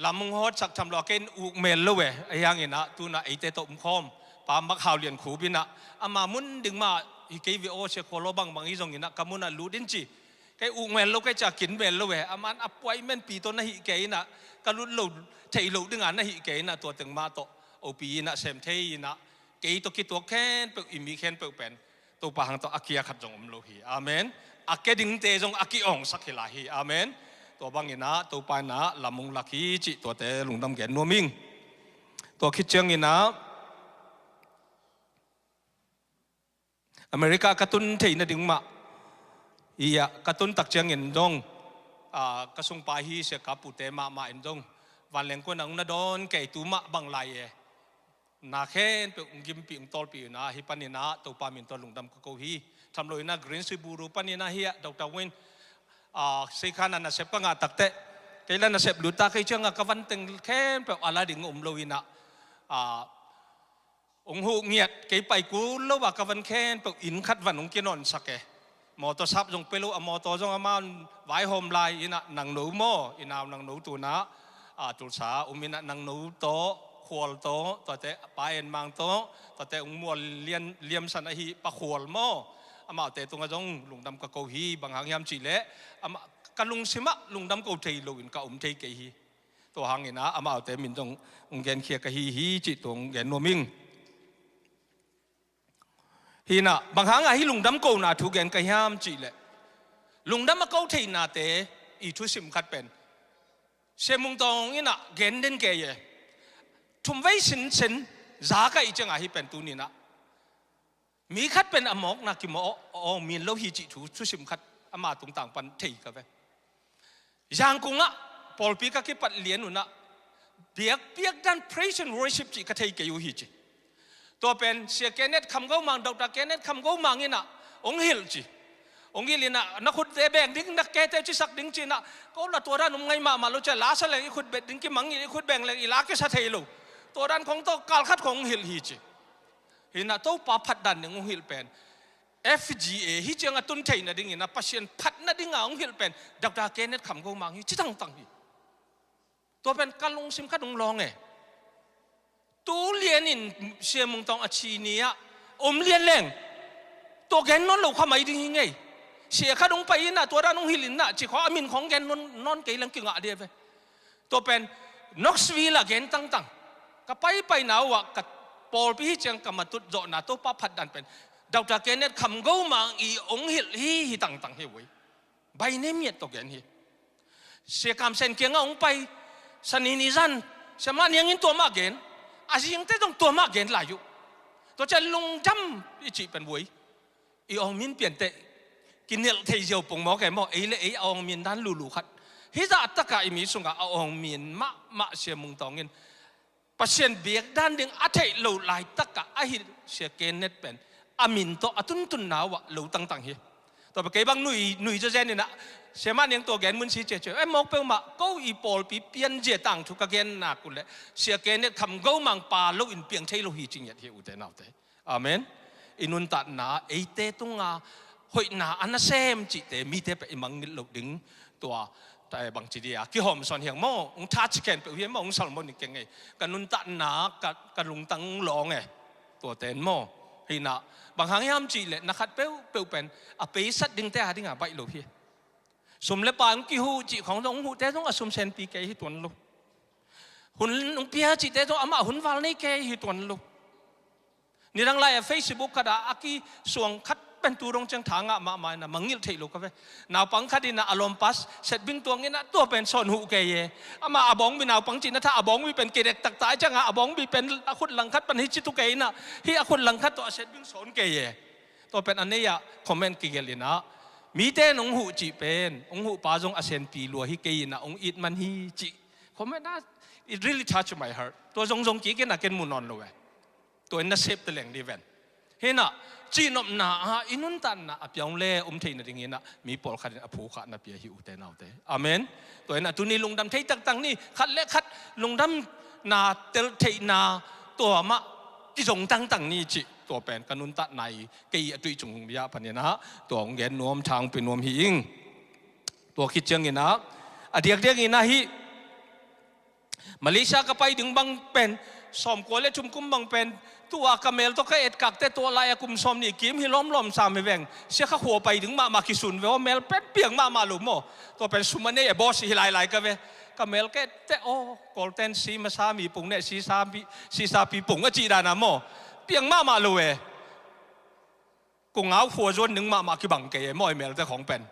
lam hong hawtsak tham lo a, ken uk mel lo e, ahi hanginah, tunah eite tawh um khawm, Pa Mak Hau Lian Khup inah, ama mun ding mah, hi kei ve aw, Sia Khua Law bangbang hi zonginah, ka munah lut in ci. Kei uk mel lo, kei cia kin mel lo e, aman appointment pi tawh na hih kei inah, ka lut lo, thei lo dinga na hih kei inah, tua teng mah tawh, opi inah, sem thei inah, kei tawh kituak khempeuh, i mi khempeuh pen, Topa hang tawh a kia khat zong om lo hi. Amen. A kia dingte zong a ki-awngsak hi lai hi. Amen. Tua banginah Topa inah lam hong lak hi cih tuate lungdam gen nuam ing. Tua khit cianginah America ka tun theih nading mah, ia, ka tun tak ciangin zong, ah, ka sungpa hi Sia Kap Pute mahmah in zong, vanleng kuanah hong na dawn kei, tu mah bang lai e. Na khempeuh hong gimpih, hong tawlpih unah, hih paninah Topa min tawh lungdam ka ko hi. Tham lo inah Green Tree Buru paninah hiah, Doctor Win, ah, seikhan a nasep ka ngah takteh, kei la nasep lut ta, kei ciangah ka van teng khempeuh a la ding om lo inah, ah, hong huh ngiat, kei pai kul lo a, ka van khempeuh inn khat van hong kinawnsak e. Mawtaw sap zong pia lo, a mawtaw zong amah vaihawm lai inah, nangno maw, i nau nangno tunah, a, Tulsa um inah, nangno tawh, Khual tawh, tuate Pa En Mang tawh, tuate hong mual lian, liamsan ahi Pa Khual maw, amaute tungah zong lungdam ka ko hi. Bang hang hiam cihleh, amah, ka lungsimah lungdam ko thei loin ka om thei kei hi. Tua hanginah amaute min zong hong genkhia ka hi hi cih tua hong gen nuam ing. Hinah, bang hangah hih lungdam kona thu gen ka hiam cihleh, lungdam a ko theihnate i thusim khat pen Sia Mung Tawng inah gen den kei e. Thumvei sinsen za ka hih ciangah hih pen tuninah mi khat pen a mawkna kimawh aw, aw, min lo hi cih thu, thusim khat ama tungtang pan thei ka ve. Yangon ah pawlpi ka kipat lian unah, biakpiak dan praise and worship cih ka thei kei uh hi ci. Tua pen Sia Kenneth Kham Go Mang, Doctor Kenneth Kham Go Mang inah hong hilh ci. Hong hilh inah, na khut beng ding, na kete cisak ding ci inah, ko la tua dan om ngai mahmah lo ci a, la sa leng i khut beng ding kimangngilh, i khut beng leng i la kisa thei lo. Tua dan khong tawh kal khat khong hong hilh hi ci. Hinah Topa phat dan ding hong hilh pen F G A, hih ciang a tun theih nadingin a Pasian phat nadinga hong hilh pen Doctor Kenneth Kham Go Mang hi ci tangtang hi. Tua pen ka lungsim khat hong lawng e. Tu lianin Sia Mung Tawng a ci ni-ah om lian leng, tua gen nawn lo kha mai ding hi ngei. Sia khat hong pai inah, tua dan hong hilh inah, ci khawng a min khawng gen nawn, nawn kei leng kingah dih a ve. Tua pen Knoxville ah gen tangtang. Ka paipaina uh ah ka pawlpi hih ciang ka matut zawhna Topa phat dan pen Doctor Kenneth Kham Go Mang i ong hilh hi, hi tangtang hi uh ei. By name ngiat tawh gen hi. Sia Kam Sen kiangah ong pai, Sani ni zan, Sia Mah Niang in tua mah gen, a zingte zong tua mah gen lai uh. Tua ciang lungdam i cih pen uh ei. I awng min pianteh kinelh thei ziau pong mawk e maw, ei le ei a awng min dan lulu khat. Hih zah takah i mi sungah a awng min mahmah Sia Mung Tawng in Pasian biak dan ding a theih loh laitakah a hilh Sia Kenneth pen a min tawh a tuntunna uh ah lo tangtang hi. Tua pen kei bang nui, nui zawzen inah Sia Mah Niang tua gen mun si ciacia e, mawk peuhmah ko i pawlpi pianzia tangthu ka gen nak uh leh Sia Kenneth Kham Go Mang pa lo in piang thei lo hi ci ngiat hi ute naute. Amen. I nuntakna eite tunga hoihna a nasem cihte mite peuh i mangngilh loh ding. Tua bangci dia kihawm sawn hiang maw, ong tha ci khen peuh hiang maw, ong salmon in keng ei. Ka nuntakna ka, ka lungtang lawng e. Tua ten maw, hinah bang hang hiam cihleh na khat peuhpeuh pen a peisat dingte a dinga baih lo hi. Sum le pai ong kihuh cih khawng zong ong huhte zong a sum senpi kei hi tuan lo. Hun ong pia cihte zong amah hun val nei kei hi tuan lo. Nidang lai-a Facebook khatah a kisuang khat pen tu dong ciang tha ngah mahmah inah mangngilh theih lo ka ve. Naupang khat inah a lawmpa setbing tuang inah tua pen sawn huh kei e. Amah a bawngbi naupang cihna tha a bawngbi pen kidek taktak ciangah a bawngbi pen a khut langkhat pan hi ci tu kei inah hih a khut langkhat tawh a setbing sawn kei e. Tua pen a nei-ah comment kigelh inah mite in ong huh cih pen ong huh pa zong a senpi lua hi kei inah ong it man hi cih comment ah, it really touch my heart. Tua zongzong kik inah ken mu nawn lo e. Tua in na sep teleng dih ven. Hinah cihnopna ah i nuntakna a piang le um theih nading inah mi pawlkhat in a phukhah na pia hi ute naute. Amen. Tua inah tuni lungdam thei tangtang ni, khat le khat lungdamna telh theihna tua mah kizong tangtang ni cih tua pen ka nuntakna i kei a tuih cung hung biah paninah tua hong gen nuam thang pi nuam hi ing. Tua khit cianginah a diakdiak inah hih Malaysia ka pai ding bang pen sawmkua le thum kum bang pen tua ka mel tawh ka etkakte tua lai-a kum sawm nih kim hi lawmlawm sam hi veng. Sia kha khua pai ding mahmah kisun ve aw, mel pen piang mahmah lo maw. Tua pen sum a nei e, boss hi lailai ka ve. Ka mel ka ette aw, Kawlten si masa mi pung ne, si sa pi pung a cih dana maw. Piang mahmah lo e. Kungau khua zuan ning mahmah kibang kei e maw, i melte khawng pen.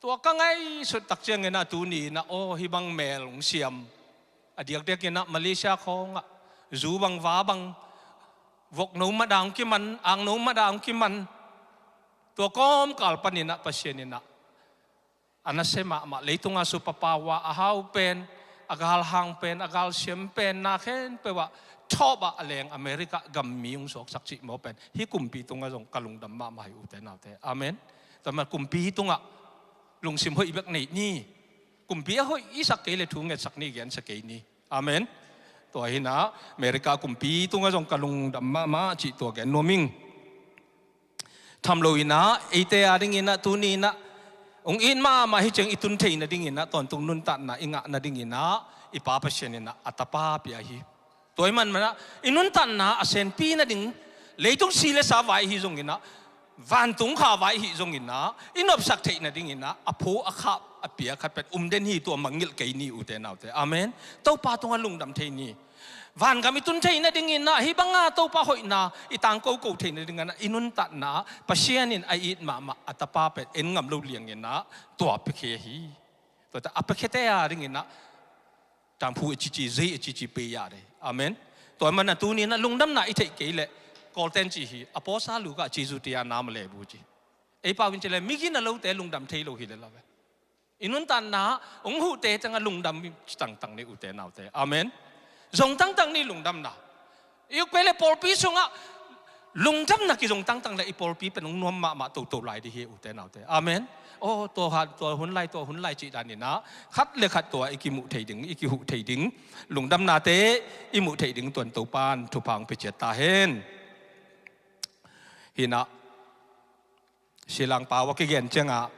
Tua ka ngaihsut tak cianginah tuni inah aw hih bang mel hong siam. A diakdiak inah Malaysia khawngah zu bang va bang vokno mada hong kiman, angno mada hong kiman. Tua kawmkal paninah Pasian inah a nasia mahmah leitunga superpower a hau pen, a galhang pen, a galsiam pen, na khempeuh ah top ah a leng America gam mi hong suaksak cih maw pen hih kumpi tungah zong ka lungdam mahmah hi ute naute. Amen. Tua mah kumpi tungah lungsim hoih bek nei ni. Kumpi a hoih i sak kei le thu ngetsak ni, gensia kei ni. Amen. Tua hinah America kumpi tungah zong ka lungdam mahmah cih tua gen nuam ing. Tham lo inah eite a dinginah tuni inah hong it mahmah hi ciang i tun thei nadinginah tawntung nuntakna i ngah nadinginah i Pa Pasian inah a Tapa pia hi. Tua i man manah i nuntakna a senpi nading, leitung si le sa vai hi zonginah, vantung kha vai hi zonginah i nopsak theih nadinginah a phu a khap a pia khat pet um den hi. Tua mangngilh kei ni ute naute. Amen. Topa tungah lungdam thei ni. Vangam i tun thei nadinginah hih banga Topa hoihna i tangkoko thei nadinginah i nuntakna Pasian in a it mahmah a Tapa pen en ngam lo lianginah tua piakhia hi. Tua ta a piakhiate a dinginah tangphu a cici, zei a cici pei a dei. Amen. Tua manah tuni inah lungdamna i theih kei leh Kawlten ci hi, a pawsa lukah ci zutia nam a lebu ci. Ei pau in ci le migina lote lungdam thei lo hi le la ve. I nuntakna hong huhte tengah lungdam ci tangtang ni ute naute. Amen. Zong tangtang ni lungdamna. I ukpe le pawlpi sungah lungdamna kizong tangtang le i pawlpi pen hong nuam mahmah toto lai dih hi ute naute. Amen. Aw tua, tua hun lai, tua hun lai cih daninah khat le khat tua i kimuh thei ding, i kihuh thei ding, lungdamnate i muh thei ding tuan Topan thupha hong pia ciat ta hen. Hinah Silangpau a kigen ciangah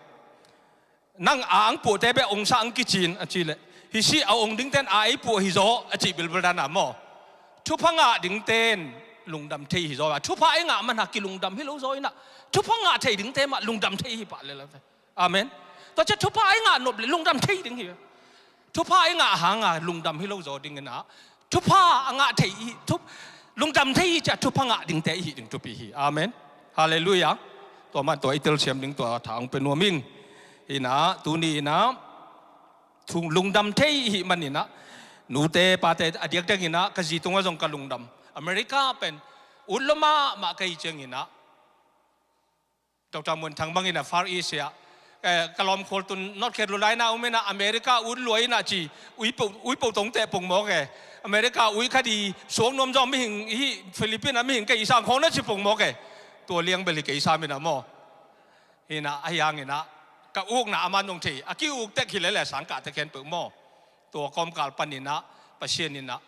nang a ang puahte bek ong sa ang kicin a cih leh hih si a ong dingten a ei puah hi zaw a cih bilbil dana maw. Thupha ngah dingten lungdam thei hi zaw a, thupha ei ngah manah kilungdam hi lo zaw inah thupha ngah thei dingte mah lungdam thei hi pah le la ve. Amen. Tua ciah thupha ei ngah nop le lungdam thei ding hi. Thupha ei ngah hanga lungdam hi lo zaw dinginah thupha a ngah thei i, lungdam thei i ciah thupha ngah dingte i hih ding thupi hi. Amen. Halleluiah. Tua mah tua i telsiam ding tua tha hong pia nuam ing. Inah tuni inah thu lungdam thei i hih man inah nute pate a diakdiak inah ka zi tungah zong ka lungdam. America pen ut lua mahmah ka hih ciang inah Doctor Muan Thang bang inah Far East ah, eh, ka lawmkhual tun North Carolina um inah America ut lua inah ci, uipo, uipo tong teh pong mawk e. America ui kha di suak nuam zaw mihing hi, Philippine a mihing ka hih sang khawng na ci pong mawk e. Tua liang bel hi kei sam inah maw. Hinah ahi hang inah ka ukna a man zong thei a ki-uk tek hi lele sangkah tek hen peuh maw. Tua kawmkal pan inah Pasian inah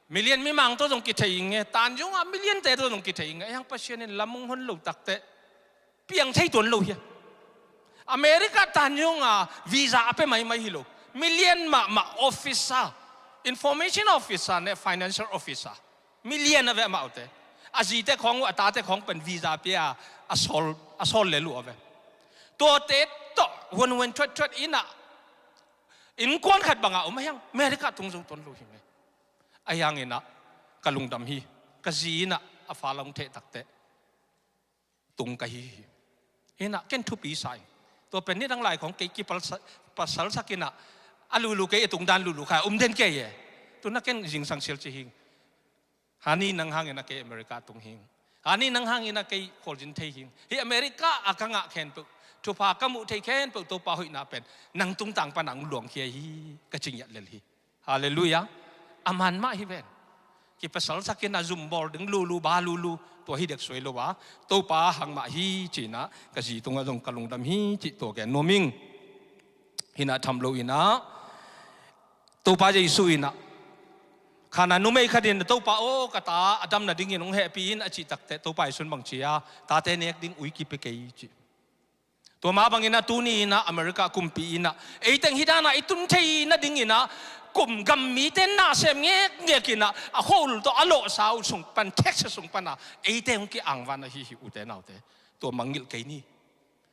million mimang tawh zong kithei ing e, tan zong a million te tawh zong kithei ing e. Ahi hang Pasian in lam hong hon lo takteh piang thei tuan lo hi a. America tan zong a visa a pia maimai hi lo. Million mahmah officer, information officer ne financial officer. Million a veh mah uh te. A zite khawng uh, a tate khawng pen visa pia a sawl, a sawl lel uh a ve. Tuate tawh huan huan thuat thuat inah innkuan khat bangah om ahi hang America tung zo tuan lo hi nge. Ahi hang inah ka lungdam hi. Ka zi inah a fa long theh takteh tung ka hi hi. Inah ken thupi sa ing. Tua pen nidang lai khawng kei kipasal, pasalsak inah a lulu kei a tung dan lulu kha um den kei e. Tuna ken zingsang sial ci hing. Hani nang hang inah kei America tung hing. Hani nang hang inah kei khualzin thei hing. Hih America a ka ngah khempeuh, thupha ka muh thei khempeuh Topa hoihna pen nang tungtang pan a hong luangkhia hi, ka ci ngiat lel hi. Halleluiah. A man mah hi ven. Kipasalsak inah zum bawl ding lulu ba lulu tua hi dek suai lo a, Topa hang mah hi ci inah ka zi tungah zong ka lungdam hi cih tua gen nuam ing. Hinah tham lo inah Topa Jesu inah Kana numei khat in Topa aw, ka ta a dam nadingin hong hehpih in a cih takteh Topa Jesu in bang ci a, tate nek ding ui kipia kei ci. Tua mah bangin a tuni inah America kumpi inah eiteng hih danah i tun thei nading inah kum gam mite na sem ngekngek inah a khua-ul tawh a lawhsa uh sung pan, tax sung pana eite hong ki-angvan ahi hi ute naute. Tua mangngilh kei ni.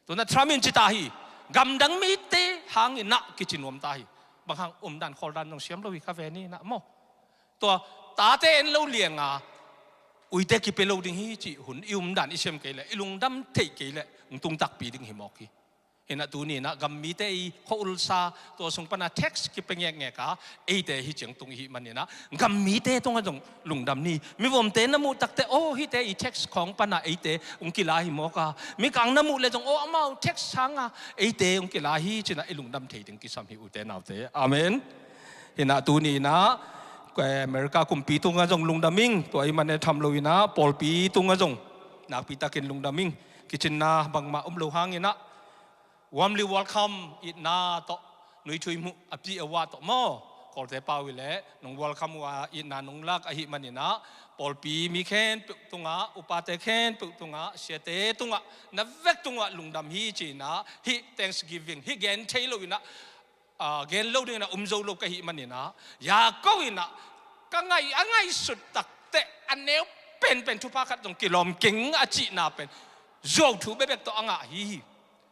Tuna Trump in ci ta hi. Gamdang mite hang inah kici nuam ta hi. Bang hang umdan khawldan zong siam lo hi kha ve ni inah maw. Tua tate en lo lianga uite kipia lo ding hi cih hun i umdan i sem kei leh, i lungdam theih kei leh hong tung takpi ding hi mawk hi. Inah tuni inah gam mite i khua-ul sa tua sung pana tax kipia ngekngek a eite hi ciang tung i hih man inah gam mite tungah zong lungdam ni. Mivomte na muh takteh aw, hihte i tax khawng pana eite hong kila hi mawk a, mikang na muh leh zong aw, amau tax hanga eite hong kila hi ci inah i lungdam thei ding kisam hi ute naute. Amen. Hinah tuni inah America kumpi tungah zong lungdam ing. Tua i man e tham lo inah pawlpi tungah zong nakpi takin lungdam ing. Kicinna bangmah um lo hang inah warmly welcome itna tawh, nuithui muh a pi a wah tawh maw, Kawlte pau i leh nong welcome uh a, itna nong lak ahih man inah pawlpi mi khempeuh tungah, upate khempeuh tungah, siate tungah, na vek tungah lungdam hi ci inah hih thanksgiving hih gen thei lo inah, ah, gen lo ding inah um zo lo ka hih man inah, Jakob inah ka ngaih a ngaihsut takteh a neu penpen thupha khat zong kilawm keng a cihna pen zuau thu bekbek tawh a ngah hi hi.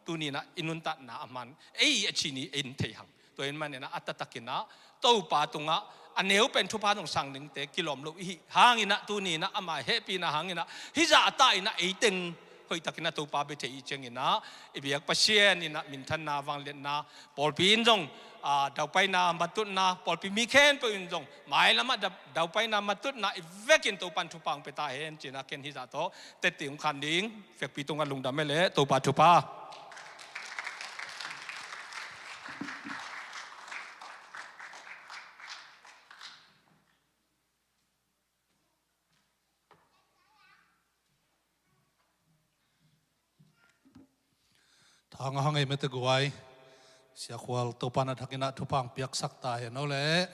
Tuni inah i nuntakna a man ei a ci ni in thei hang. Tua in man inah a taktak inah Topa tungah a neu pen thupha zong sang dingte kilawm lo i hih hang inah tuni inah ama hehpihna hang inah hih zahta inah eiteng hoihtak inah Topa bia thei i ciang inah i biak Pasian inah minthanna vangliatna pawlpi in zong, ah, daupaina matutna pawlpi mi khempeuh in zong mailamah da-, daupaina matutna i vekin Topan thupha hong pia ta hen ci inah ken hih zah tawh tette hong khan ding. Vekpi tungah lungdam e leh Topa thupha. Thang a hang ei mete guai. Siakhual Topan a thak inah thupha hong piaksak ta hen aw leh.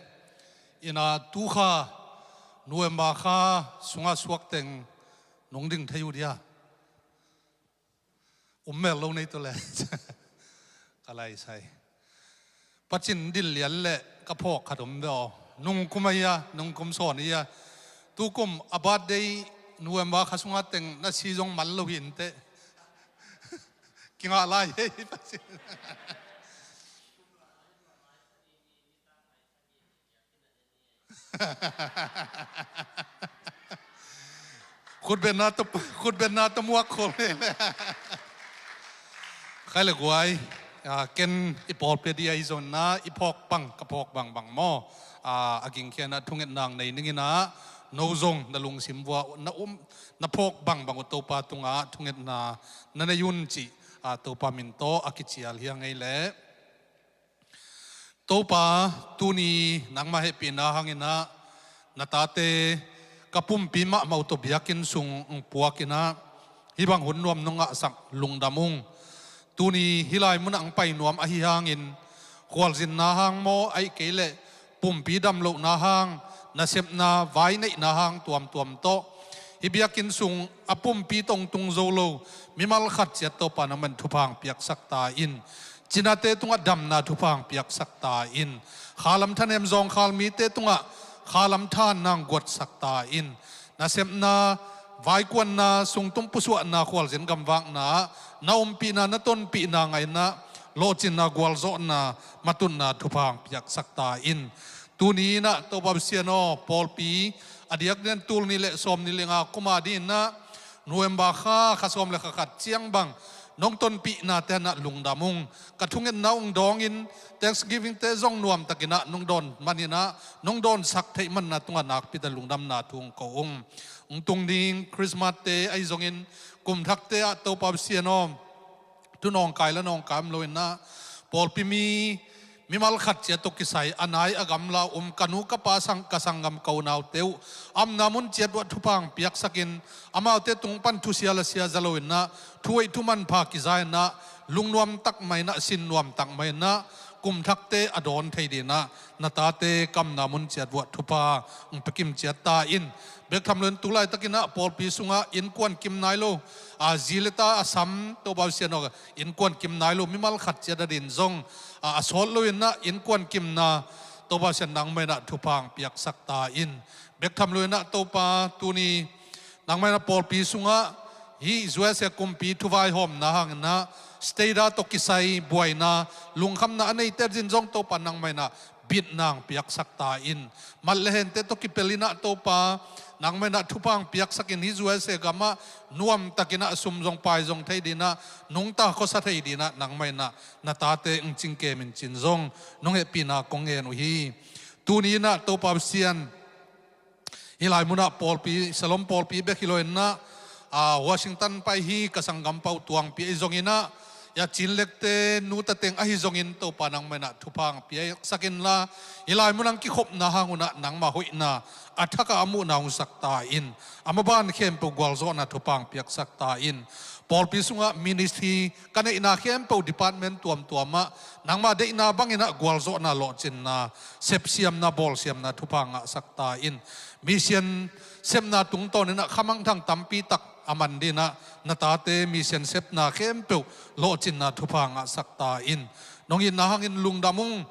Inah tu kha November kha sungah suak teng nong ding thei uh dia. Um mel lo nei tu le. Ka lai sai. Pacin dil lian le ka phawk khat om ve aw. Nungkum ahi a, nungkum sawn ahi a. Tukum a birthday November kha sungah teng na si zong mal lo hi inteh. Kingah lai hi Pacin. Khutbetna tawh, khutbetna tawh muak khol le le. Khai le guai, ah, ken i pawlpi a di ahi zongin ah, i phawk bang, ka phawk bang bang maw. Ah, a gingkhian ah thungetna nei ning in ah, no zong na lungsim uah na um, na phawk bang bang uh Topa tungah thungetna na nei un cih, ah, Topa min tawh a kicial hi ing ei leh. Topa, tuni nangmah hehpihna hangin ah, na tate ka pumpi mahmah uh tawh biakinn sung hong puak in ah, hih bang hun nuam nong ngahsak lungdam ung. Tuni hih lai munah hong pai nuam ahi hangin, khualzinna hang maw, ahih kei leh pumpi damlohna hang, nasepna vai neihna hang tuamtuam tawh, hih biakinn sung a pumpi tawh hong tung zo lo mimal khat ciat Topa nangmah in thupha hong piaksak ta in. Cinate tungah damna thupha hong piaksak ta in. Khalam thanem zawngkhal mite tungah khalam thanna hong guatsak ta in. Nasepna, vaikuanna, sungtum pusuahna, khualzin gamvakna ah na ompihna, na tonpihna ngaihna, lawhcinna, gualzawhna, matutna thupha hong piaksak ta in. Tuni in ah Topa Pasian aw, pawlpi a diakdiakin tul nih le sawmnih le nga kum a dingin ah, November kha, kha sawm le kha khat ciang bang nong tonpihnate in ah lungdam ung. Ka thungetna uh hong dawngin, Thanksgiving-te zong nuamtakin ah nong dawn manin ah, nong dawnsak theih manna tungah nakpi takin lungdamna thu hong ko ung. Hong tung ding Christmas-te ahi zongin, kum thakte ah Topa Pasian aw, thu nawngkai la nawngkai om loin ah, pawlpi mi, mimal khat ciat tawh kisai, a nai a gamla um ka nu ka pa sang, ka sanggam ka unaute uh, a omna mun ciat uah thupha hong piaksakin, amaute tung pan thusia lasia za loin ah, thu hoih thu manpha kiza in ah, lungnuam tak mah in ah, sin nuam tak mah in ah, kum thakte a dawn thei dingin ah, na tate ka omna mun ciat uah thupha hong pia kim ciat ta in. Bek tham loin tu laitakin ah pawlpi sungah innkuan kim nai lo, a, zi le ta a sam, Topa Pasian aw, innkuan kim nai lo mimal khat ciat a dingin zong, a, a sawt loin ah innkuan kimna, Topa Pasian nangmah in ah thupha hong piaksak ta in. Bek tham loin ah Topa, tuni nangmah in ah pawlpi sungah hih U S A kumpi thuvaihawmna hangin ah, state-a tawh kisai buaina, lungkhamna a neite adingin zong Topa nangmah in ah bitna hong piaksak ta in. Mat le hente tawh kipelin ah Topa, nangmah in ah thupha hong piaksakin hih U S A gamah nuamtakin ah sum zong pai zong thei dingin ah, nungta khuasa thei dingin ah nangmah in ah na tate hong cingkemin cin zong nong hehpihna kong ngen uh hi. Tuni in ah Topa Pasian, hih lai munah pawlpi, Shalom pawlpi bek hi loin ah, a, Washington pai hi ka sanggampa uh Tuangpi ahi zongin ah, ya Cin Lekte nu ta teng ahi zongin Topa nangmah in ah thupha hong piaksak inla, hih lai munah hong kikhopna hang un ah nangmah hoihna a thak a muhna hong sak ta in. A maban khempeuh gualzawhna thupha hong piaksak ta in. Pawlpi sungah ministry ka neihna khempeuh department tuamtuam ah nangmah deihna bangin ah gualzawhna, lawhcinna, sepsiamna, bawlsiamna thupha ngahsak ta in. Mission sepna tungtawnin ah khamangthang tampi tak a man dingin ah na tate mission sepna khempeuh lawhcinna thupha ngahsak ta in. Nong itna hangin lungdam ung.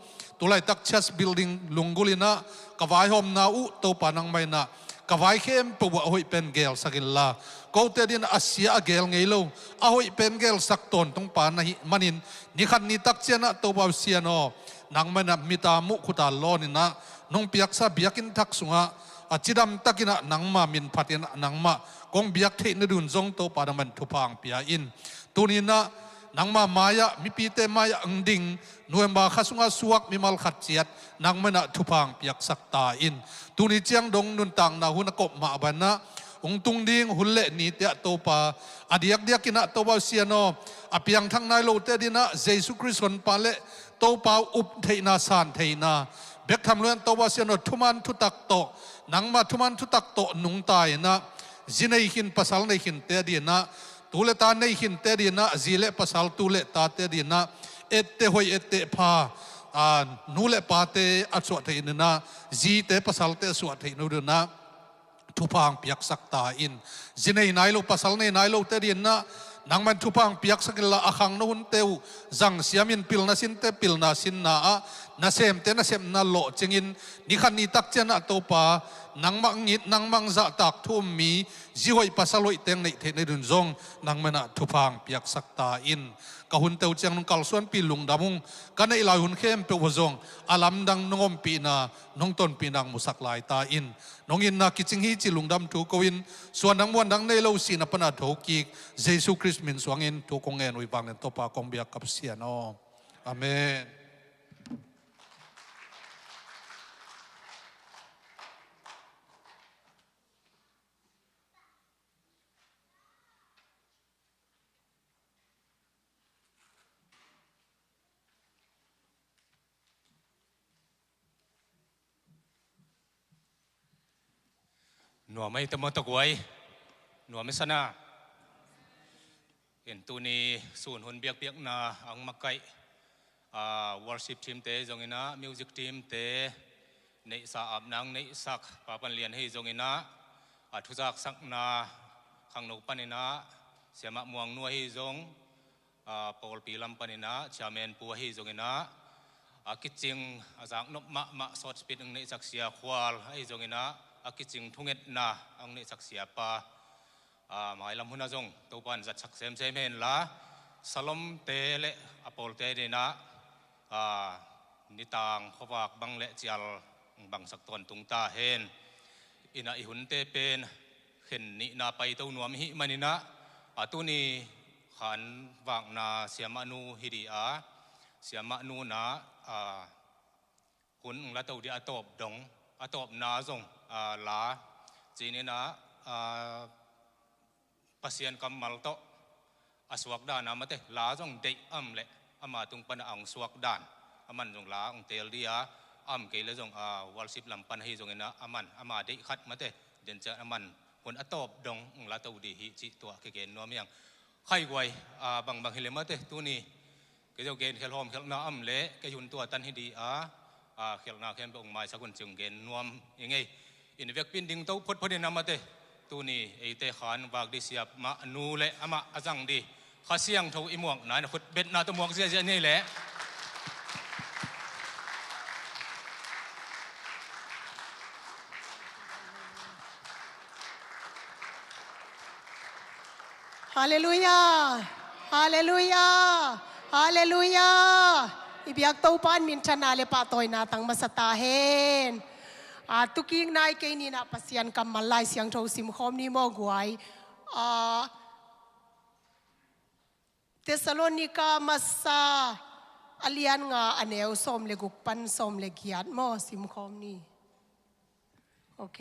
Tu laitak church building lunggulh in ah ka vaihawmna uh Topa nangmah in ah ka vai khempeuh uh a hoih pen gelsak inla, kote adingin a sia a gel ngei lo, a hoih pen gelsak tawntungpa na hih manin, ni khat ni tak ciang ah Topa Pasian aw, nangmah in ah mit a muh, khut a lawn in ah nong piaksa biakinn thak sungah a cidam takin ah nangmah min phatin ah nangmah kong biak theih nadingin zong Topa nangmah in thupha hong pia in. Tuni in ah nangmah mai-ah, mipite mai-ah hong ding, November kha sungah suak mimal khat ciat nangmah in ah thupha hong piaksak ta in. Tuni ciang dong nuntakna hun a kop mah bangin ah hong tung ding hun le nite ah Topa, a diakdiakin ah Topa Pasian aw, a piangthak nai lote adingin ah Jesu Khrist Honpa le Topa uh up theihna, san theihna, bek tham loin Topa Pasian aw, thuman thutak tawh, nangmah thuman thutak tawh nungta in ah, zi nei khin, pasal nei khinte adingin ah, tu le ta nei khinte adingin ah, zi le pasal, tu le tate adingin ah, etteh hoih, etteh pha, a, nu le pate a suah theih nadingin ah, zite pasalte a suah theih nadingin ah thupha hong piaksak ta in. Zi nei nai lo, pasal nei nai lote adingin ah nangmah in thupha hong piaksak inla, a khangno hunte uh zang siamin, pilna sinte pilna sinna ah, nasemte nasepna lawhcingin, ni khat ni tak ciang ah Topa, nangmah ngit, nangmah zahtak thu um mi, zi hoih pasal hoih teng neih theih nading zong nangmah in ah thupha hong piaksak ta in. Ka hun teh uh ciang nong kalsuanpih lungdam ung. Ka neih lai hun khempeuh uh zong a lamdang nong ompihna, nong tonpihna hong musak lai ta in. Nong itna kicing hi cih lungdam thu ko-in, suan dang muan dang nei lo, sihna pan a thokik Jesu Khrist min suangin thu kong ngen uh hi. Vanglian Topa kong biak ka Pasian aw. Amen. Nuam ei teh maw, tawh guai. Nuam ei sana. In tuni sun hun biakpiakna ang makaih, ah, worship team te zong in ah, music team te, neihsa apna ang neihsak Pa Pan Lian hi zong in ah, a thuzaksakna khangno pan in ah, Siamah Muang Nu ahi zong, ah, pawlpi lam pan in ah, chairman pu ahi zong in ah, a kicing a zaknop mahmah sawt spit ang neihsak Sia Khual ahi zong in ah, a kicing thungetna ang neihsak Siapa, ah, mailam hun ah zong Topa in zatsak semsem hen la, Salom te le a pawlte in ah, ah, nitang khuavak bang le cial bangsak tawntung ta hen. In ah i hunte pen khen nihna paito nuam i hih man in ah, a tuni khan vakna Siamah Nu hi ding a, Siamah Nu in ah, ah, hun ang la to ding a, a tawp dong, a tawpna zong, ah, la, ci-in ah, ah, Pasian kammal tawh a suak dan a, mate, la zong deih a om leh ama tung pan a ang suak dan, aman zong la ang teel ding a, a om kei leh zong, ah, worship lam pan ahi zong in ah, aman ama deih khat, mate, den ciang aman hun a tawp dong ang la to ding hi cih tua kigen nuam hi ing. Khaiguai, ah, bangbang hi leh, mate, tuni kei zong gen khelhawm khelhna a om leh, kei hun tua tan hi ding a, ah, khelhna khempeuh ang maisak un ci-in gen nuam ing ei. In vekpi in dingto photphot in ah, mate, tuni eite khan vak ding Siamah Nu le amah a zang ding Kha Siangtho i muakna in ah khutbetna tawh muak ziahziah ni ei leh. Halleluiah! Halleluiah! Halleluiah! I biak Topa in minthanna le pahtawina tang masa ta hen. Ah, tukik nai kei ni in ah Pasian kammal Lai Siangtho simkhawm ni maw guai. Ah, Thessalonika Masa a lian nga, a neu sawm le guk pan sawm le giat maw simkhawm ni. Ok.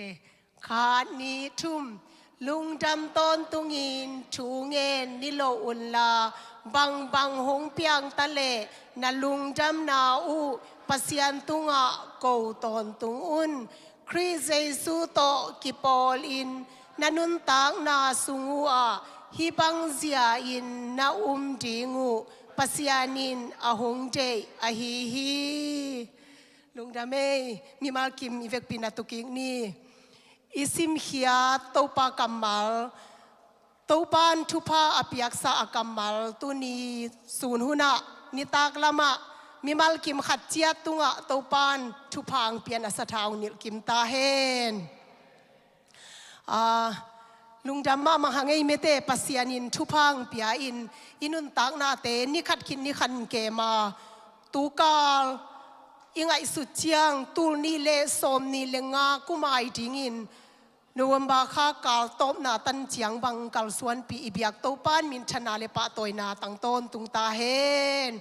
Khat, nih, thum. Lungdam tawntungin thu ngen ni lo unla, bangbang hong piang ta leh na lungdamna uh Pasian tungah ko tawntung un. Khrih Jesu tawh kipawlin na nuntakna sung uhah hih bang zia-in na um ding uh Pasian in a hong deih ahi hi. Lungdam ei, mimal kim i vekpi in ah tukik ni. I simkhiat Topa kammal, Topa in thupha a piaksa a kammal, tuni sun hun ah, nitak lamah, mimal kim khat ciat tungah Topa in thupha ang pian a sathau nilh kim ta hen. Ah, lungdam mahmah hang ei, mate, Pasian in thupha ang pia in, i nuntaknate ni khat khit ni khat kem a, tukal i ngaihsut ciang tul nih le sawmnih le nga kum ai dingin November kha kal tawpna tan ciang bang kalsuanpih i biak Topa in minthanna le pahtawina tang tawntung ta hen.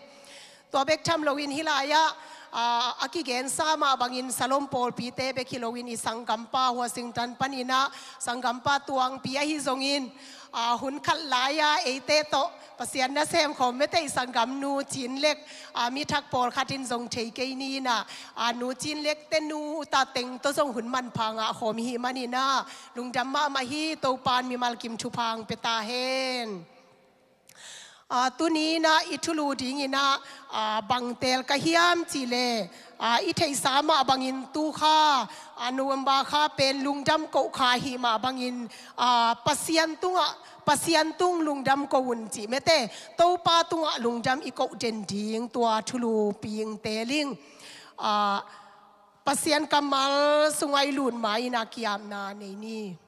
Tua bek tham loin hih lai-ah, ah, a kigensa mah bangin Salom pawlpite bek hi loin i sanggampa Washington panin ah sanggampa Tuangpi ahi zongin, ah, hun khat lai-a eite tawh Pasian nasem khawm, mate, i sanggamnu Cin Lek, ah, mi thak pawlkhat in zong thei kei ni in ah, ah, nu Cin Lek te nu ta teng tawh zong hun manpha ngah khawm i hih manin ah lungdam mahmah hi. Topa in mimal kim thupha ang pia ta hen. Ah, tuni in ah i thulu dingin ah, ah, bang teel ka hiam cih leh, ah, i theihsa mah bangin tu kha, ah, November kha pen lungdam koh kha ahih mah bangin, ah, Pasian tungah, Pasian tung lungdam ko un cih, mate, Topa tungah lungdam i koh den ding tua thulu piang teel ing. Ah, Pasian kammal sungah i lut ma-in a kiamna nei ni.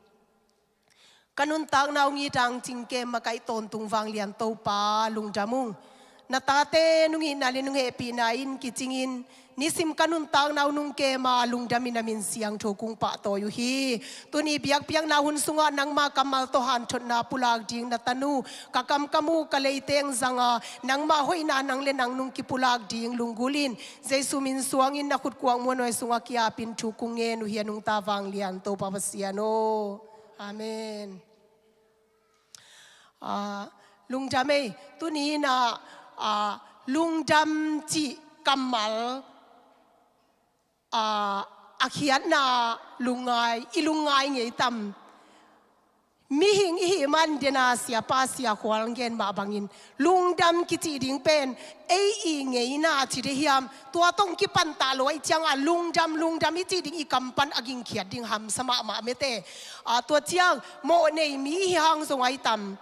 Ka nuntakna uh ngitang cingkem makaih tawntung vanglian Topa lungdam ung. Na tate nung itna le nung hehpihna in kicingin nisim ka nuntakna uh nung kema lungdamin a min siangtho kung pahtawi uh hi. Tuni biakpiakna hun sungah nangma kammal tawh hanthotna pulak ding na tanu ka kamkam uh ka leiteng zanga nangma hoihna nang le nang nung kipulak ding lunggulhin Jesu min suangin na khutkuak muanhuai sungah kiapin thu kung ngen uh hi a nungta vanglian Topa Pasian aw. Amen. Ah, lungdam ei, tuni inah, ah, lungdam cih kammal, ah, a khiatna lungngai, i lungngai ngei tam. Mihing i hih man dena siapa siakhual gen mah bangin lungdam kici ding pen ei i ngeina ci dei hiam? Tua tong kipantah lo aih cianga lungdam lungdam i ci ding i kam pan a gingkhiat ding hamsa mahmah mete. Ah, tua ciang mawh nei mi i hi hang zong aih tam.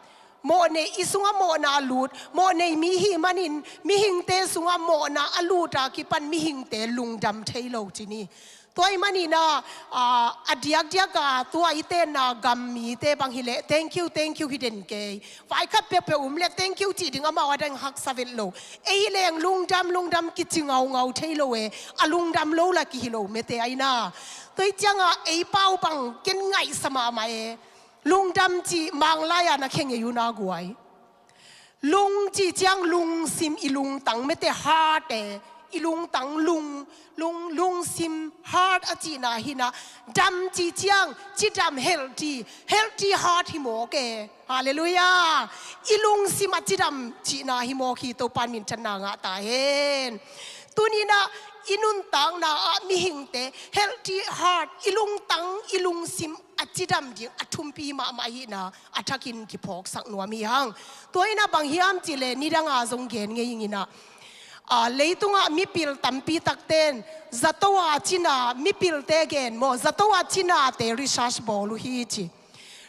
Mawh nei i sungah mawhna a lut, mawh nei mi i hih manin mihingte sungah mawhna a lut a kipan mihingte lungdam thei lo ci ni. Tua ahih maninah, ah, a diakdiaka tua i tenna gam mite bang hileh thank you, thank you hi den kei. Vai khat peuhpeuh um le thank you cih ding amau a dang haksa vet lo. Ei hileng lungdam lungdam kici ngaungau thei lo e. A lungdam lo la kihi lo mete aina. Tua hi cianga ei pau bang ken ngaihsa mahmah e. Lungdam cih manglai-a na khe ngei uh na guai. Lung cih ciang lungsim i lungtang mete heart e. I lungtang lung, lung, lungsim heart a cihna hinah. Dam cih ciang cidam healthy, healthy heart hi mawk e. Halleluiah. I lungsim a cidam cihna hi mawk hi Topan minthanna ngah ta hen. Tuninah i nuntakna ah mihingte healthy heart, i lungtang i lungsim a cidam ding a thumpi mahmah hihna a thakin kiphawksak nuam hi hang. Tua inah bang hiam cihleh nidanga zong gen ngei inginah, ah, leitungah mipil tampi takten zato a cina mipilte gen maw, zato a cinate research bawl uh hi ci.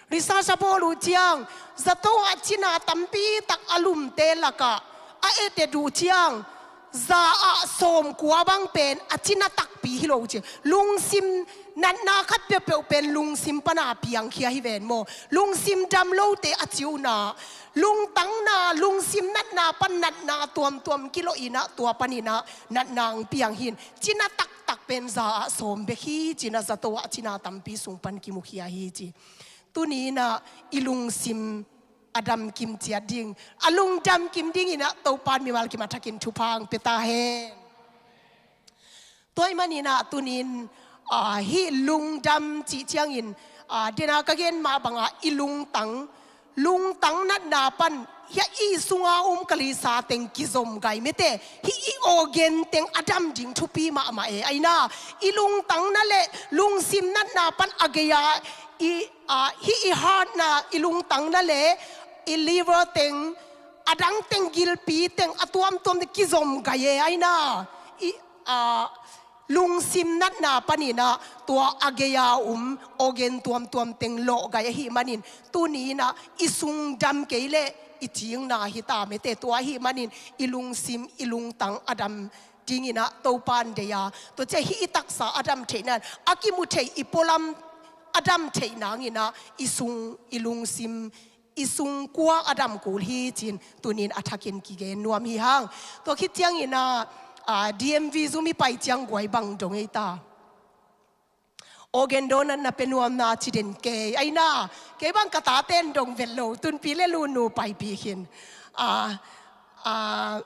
Research a bawl uh ciang zato ah cina tampi tak a lumte lakah a et et uh ciang za ah sawmkua bang pen a cina takpi hi lo ci. Lungsim natna khat peuhpeuh pen lungsim pana piangkhia hi ven maw? Lungsim dam lote a ci uhna, lungtangna, lungsim natna pan natna tuamtuam kilawh inah tua paninah natna ang piang hin. Cina taktak pen za ah sawm bek hi cinah zato ah cina tampi sung pan kimukhia hi ci. Tuni inah i lungsim a damkim ciat ding, a lungdamkim dinginah Topan mimal kim a thakin thupha ang pia ta hen. Tua ahih maninah tunin, ah, hih lungdam cih ciangin, ah, dena ka gen mah banga i lungtang, lungtang natna pan hia i sunga um kalisa teng kizom gai mete. Hih i organ teng a dam ding thupi mahmah e. Aina i lungtang na le lungsim natna pan a gei-a i, ah, hih i heart na i lungtang na le i liver teng a dang teng gilpi teng a tuamtuam teng kizom gai e. Aina i, ah, lungsim natna paninah tua a gei-a um organ tuamtuam teng lawh gai ahih manin tuni inah i sung dam kei leh i cingna hi ta mete. Tua ahih manin i lungsim i lungtang a dam dinginah Topan dei a, tua cia hih i taksa a dam theihna a kimu thei i pualam a dam theih nanginah i sung i lungsim i sungkua a dam kul hi cin tunin a thakin kigen nuam hi hang. Tua khit cianginah, ah, D M V zum i pai ciang guai bang dong ei ta. Organ donate na pia nuamna ci den kei. Aina kei bang ka taten dong vet lo, tunpi le lunu paipi khin. Ah, ah,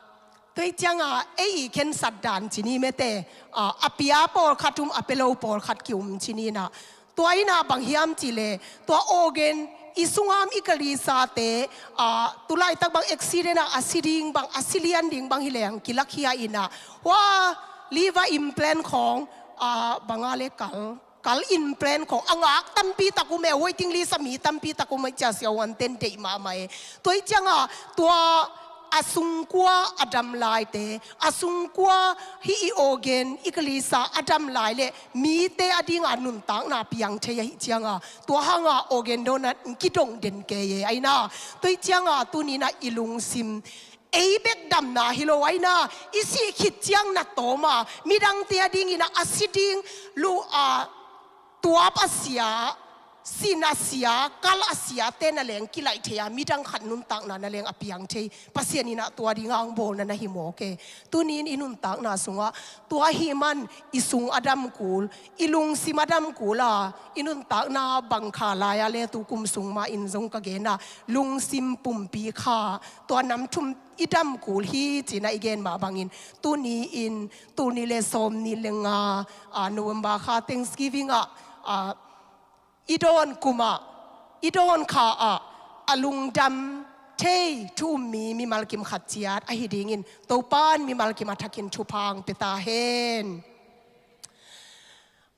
tua hi cianga ei i khensat dan ci ni mete. Ah, a pia pawlkhat um, a pia lo pawlkhat ki um ci ninah. Tua inah bang hiam cihleh tua organ i sungam i kalisate, ah, tulaitak bang accident ah a si ding bang, a si lian ding bang hileng kilakhia inah hua liver implant khawng, ah, banga le kal, kal implant khawng a ngak tampi tak um e. Waiting list a mi tampi tak um e cia siahuanten deih mahmah e. Tua hi cianga tua a sungkua a dam laite, a sungkua hih i organ i kalisa a dam lai le mite a dinga nuntakna piang thei ahih cianga tua hanga organ donate kidong den kei e. Aina tua hi cianga tuninah i lungsim Ei bek damna hi lo aina, i sih khit ciang na tawm a, midangte a dingin a si ding lu a, tuap a sia, sin a sia, kal a siate na leng kilaih thei a, midang khat nuntakna na leng a piang thei. Pasian in a tua ding a hong bawlna na hi mawk e. Tuni in i nuntakna sungah tua ahih man i sung a dam kul, i lungsim a dam kul a, i nuntakna bang kha lai a le tu kum sung mah in zong ka gen a, lungsim pumpi kha, tua nam thum i dam kul hi ci-in a i gen mah bangin, tuni in, tul nih le sawm nih le nga, a, November kha Thanksgiving ah, a, i dawn kum ah, i dawn kha ah, a lungdam thei thu um mi mimal kim khat ciat ahi dingin Topa'n mimal kim a thakin thupha hong pia ta hen.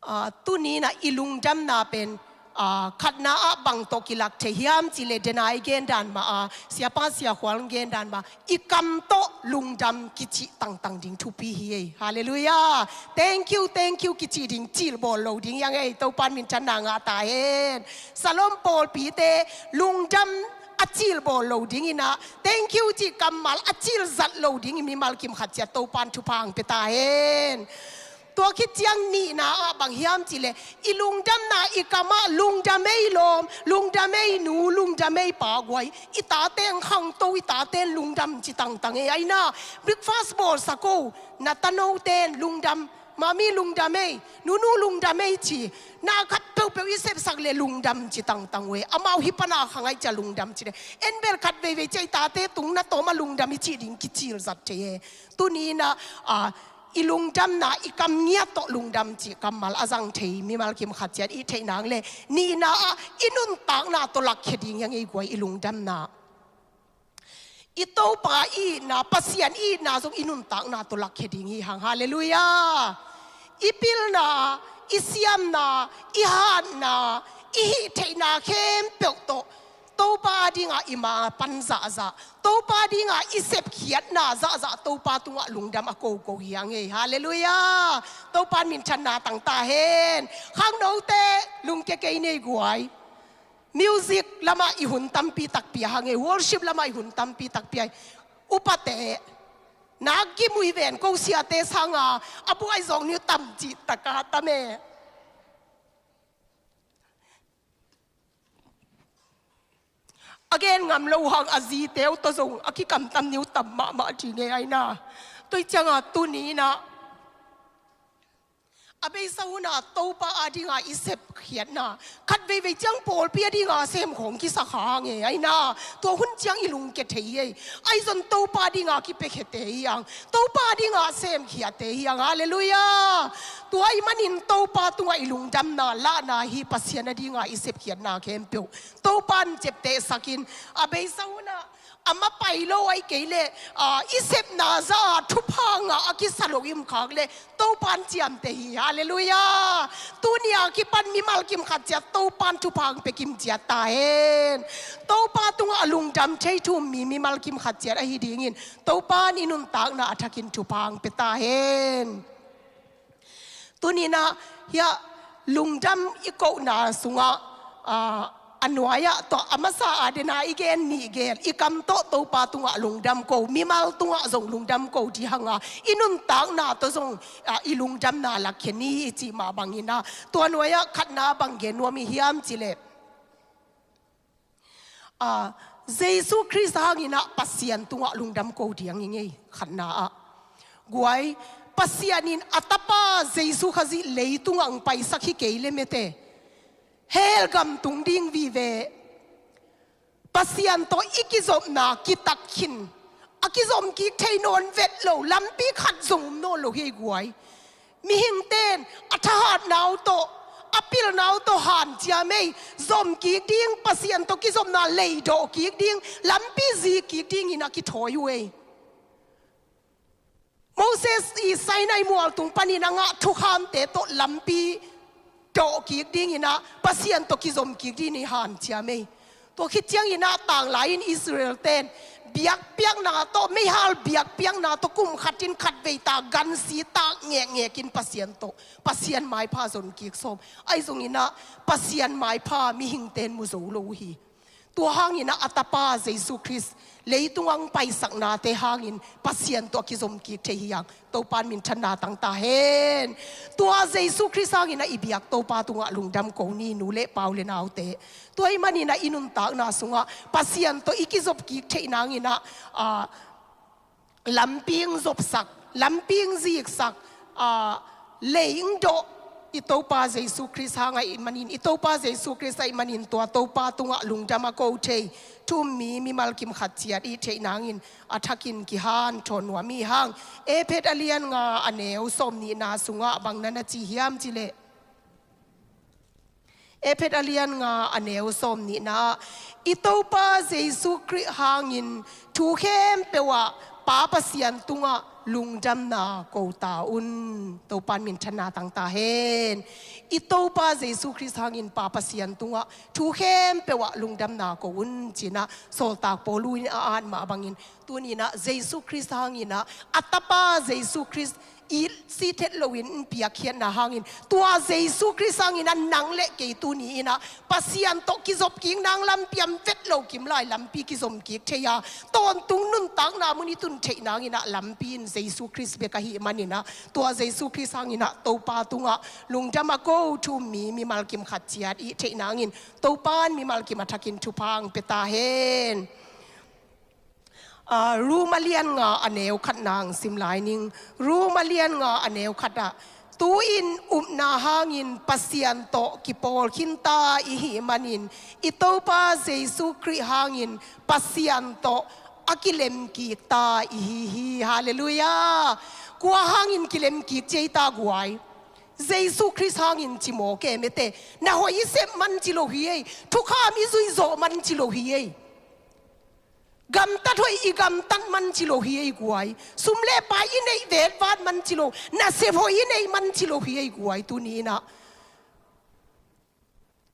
A, tuni in a i lungdamna pen, a, khatna ah bang tawh kilak thei hiam cih leh, den a i gen dan mah a, siapa Sia Khual gen dan mah, i kam tawh lungdam kicih tangtang ding thupi hi ei. Halleluiah. Thank you, thank you kicih ding, cil bawl lo ding hi hang ei. Topa'n minthanna ngah ta hen. Salom pawlpite lungdam a cil bawl lo dingin a, thank you cih kammal a cil zat lo dingin mimal kim khat ciat Topa'n thupha hong pia ta hen. Tua khit ciang nihna ah bang hiam cih leh, i lungdamna i kam ah lungdam ei lawm, lungdam ei nu, lungdam ei pa guai, i tate in khangto, i tate in lungdam ci tangtang ei. Aina, breakfast bawlsak o, na tanote in lungdam, mami lungdam ei, nunu lungdam ei ci, na khat peuhpeuh i sepsak leh lungdam ci tangtang uh e. Amau hih pan a kha ngaih ciang lungdam ci leh, en bel khat veivei ciang i tate tung na tawm a lungdam i cih ding kicil zat thei e. Tuni in a, a, i lungdamna i kam ngiat tawh lungdam cih kammal a zang thei mimal kim khat ciat i theih nang leh, nihna ah i nuntakna tawh lakkhia ding hi hang ei guai, i lungdamna. I Topa i itna, Pasian i itna zong i nuntakna tawh lakkhia ding hi hang. Halleluiah. I pilna, i siamna, i hatna, i hih theihna khempeuh tawh Topa dingah i mapan zahzah, Topa dingah i sepkhiatna zahzah, Topa tungah lungdam a koko hi hang ei. Halleluiah. Topa'n minthanna tang ta hen. Khangnote lungkia kei ni ei guai. Music lamah i hun tampi takpi a hang ei, worship lamah i hun tampi takpi a, upate, nak gim uh hi ven, ko siate sanga a buai zawng ni uh tam cih tak a tam e. A gen ngam lo hang a zite uh tawh zong a kikamtam ni uh tam mahmah ding e. Aina, tua ciangah tuni in a, a beisa hun a Topa a dinga i sepkhiatna, khat veivei ciang pawlpi a dinga sem khawng kisa kha hang e. Aina, tua hun ciang i lungkia thei ei. Ahi zong Topa dinga kipiakhiate hi hang, Topa dinga semkhiate hi hang. Halleluiah. Tua ahih manin Topa tungah i lungdamna lahna hi, Pasian a dinga i sepkhiatna khempeuh Topa'n ciaptehsak in, a beisa hun a, a mapai lo ahih kei leh, a, i sepna zah a thupha ngah a kisa lo i om khak leh, Topa'n ciamteh hi. Halleluiah. Tuni a kipan mimal kim khat ciat Topa'n thupha hong pia kim ciat ta hen. Topa tungah a lungdam thei thu um mi mimal kim khat ciat ahi dingin Topa'n i nuntakna a thakin thupha hong pia ta hen. Tuni in a, hiah lungdam i kohna sungah, a, a nuai-ah tua a masa a den a i gen nih gel, i kam tawh Topa tungah lungdam ko, mimal tungah zong lungdam ko ding hang a, i nuntakna tawh zong, a, i lungdamna lakkhia ni i cih mah bangin a, tua nuai-ah khatna bang gen nuam i hiam cih leh, a, Jesu Khrist hangin a Pasian tungah lungdam ko ding hi ing ei, khatna ah. Guai, Pasian in a Tapa Jesu Khazih leitungah hong paisak hi kei leh mete, hell gam tung ding vive, Pasian tawh i kizopna kitak khin, a kizom kik thei nawn vet lo, lampi khat zong om nawn lo hi ei guai. Mihingte in a thahatna uh tawh, a pilna uh tawh hanciam ei, zom kik ding, Pasian tawh kizopna leidawh kik ding, lampi zi kik dingin a kithawi uh ei. Moses i Sinai mual tung panin a ngah thukhamte tawh lampi dawh kik dingin a, Pasian tawh kizom kik dingin hanciam ei. Tua khit ciangin a, tanglai in Israel-te in biakpiakna tawh, meihal biakpiakna tawh kum khatin khatvei ta gansi tak ngekngek in Pasian tawh, Pasian maipha zon kik sawm. Ahi zongin a, Pasian maipha mihingte in mu zo lo uh hi. Tua hangin ah a tapa Jesu Khrist leitungah hong paisaknate hangin Pasian tawh a kizom kik thei hi hang. Topa in minthanna tang ta hen. Tua Jesu Khrist hangin ah i biak Topa tungah lungdam ko ni, nu le pa, u le naute. Tua ahih manin ah i nuntakna sungah Pasian tawh i kizop kik theih nangin ah, ah, lampi hong zopsak, lampi hong ziksak, ah, lei hong dawh i Topa Jesu Khrist hang ahih manin, i Topa Jesu Khrist ahih manin tua Topa tungah lungdam a ko thei thu um mi, mimal kim khat ciat i hih theih nangin a thakin kihanthawn nuam hi hang. Efesa a lian nga a neu sawmnihna sungah bang na na ci hiam cih leh, Efesa a lian nga a neu sawmnihna ah, i Topa Jesu Khrist hangin thu khempeuh ah Pa Pasian tungah lungdamna ko ta un. Topa in minthanna tang ta hen. I Topa Jesu Khrist hangin Pa Pasian tungah thu khempeuh ah lungdamna ko un, ci-in ah Sawltak Paul in a at mah bangin, tuni-in ah Jesu Khrist hangin ah a tapa Jesu Khrist i sih thet loin hong piakkhiatna hangin, tua Jesu Khrist hangin ah nang le kei tuni-in ah Pasian tawh kizop kik nang lampi a om vet lo kim lai lampi kizom kik thei a, tawntung nuntakna mun i tun theih nangin ah lampi in Jesu Khrist bek ahih manin ah, tua Jesu Khrist hangin ah Topa tungah lungdam a ko thu um mi, mimal kim khat ciat i hih theih nangin Topa in mimal kim a thakin thupha hong pia ta hen. Ah, Rom a lian nga a neu khat nang sim lai ning. Rom a lian nga a neu khat ah, tu-in upna hangin Pasian tawh kipawl khinta i hih manin, i Topa Jesu Khrist hangin Pasian tawh a kilem kikta i hi hi. Halleluiah. Kua hangin kilem kik ci ei ta guai? Jesu Khrist hangin ci maw, ke mete. Na hoih i sep man ci lo hi ei. Thukham i zuih zawh man ci lo hi ei. Gamtat hoih i gamtat man ci lo hi ei guai. Sum le pai i neih vetvat man ci lo, nasep hoih i neih man ci lo hi ei guai, tuni-in ah.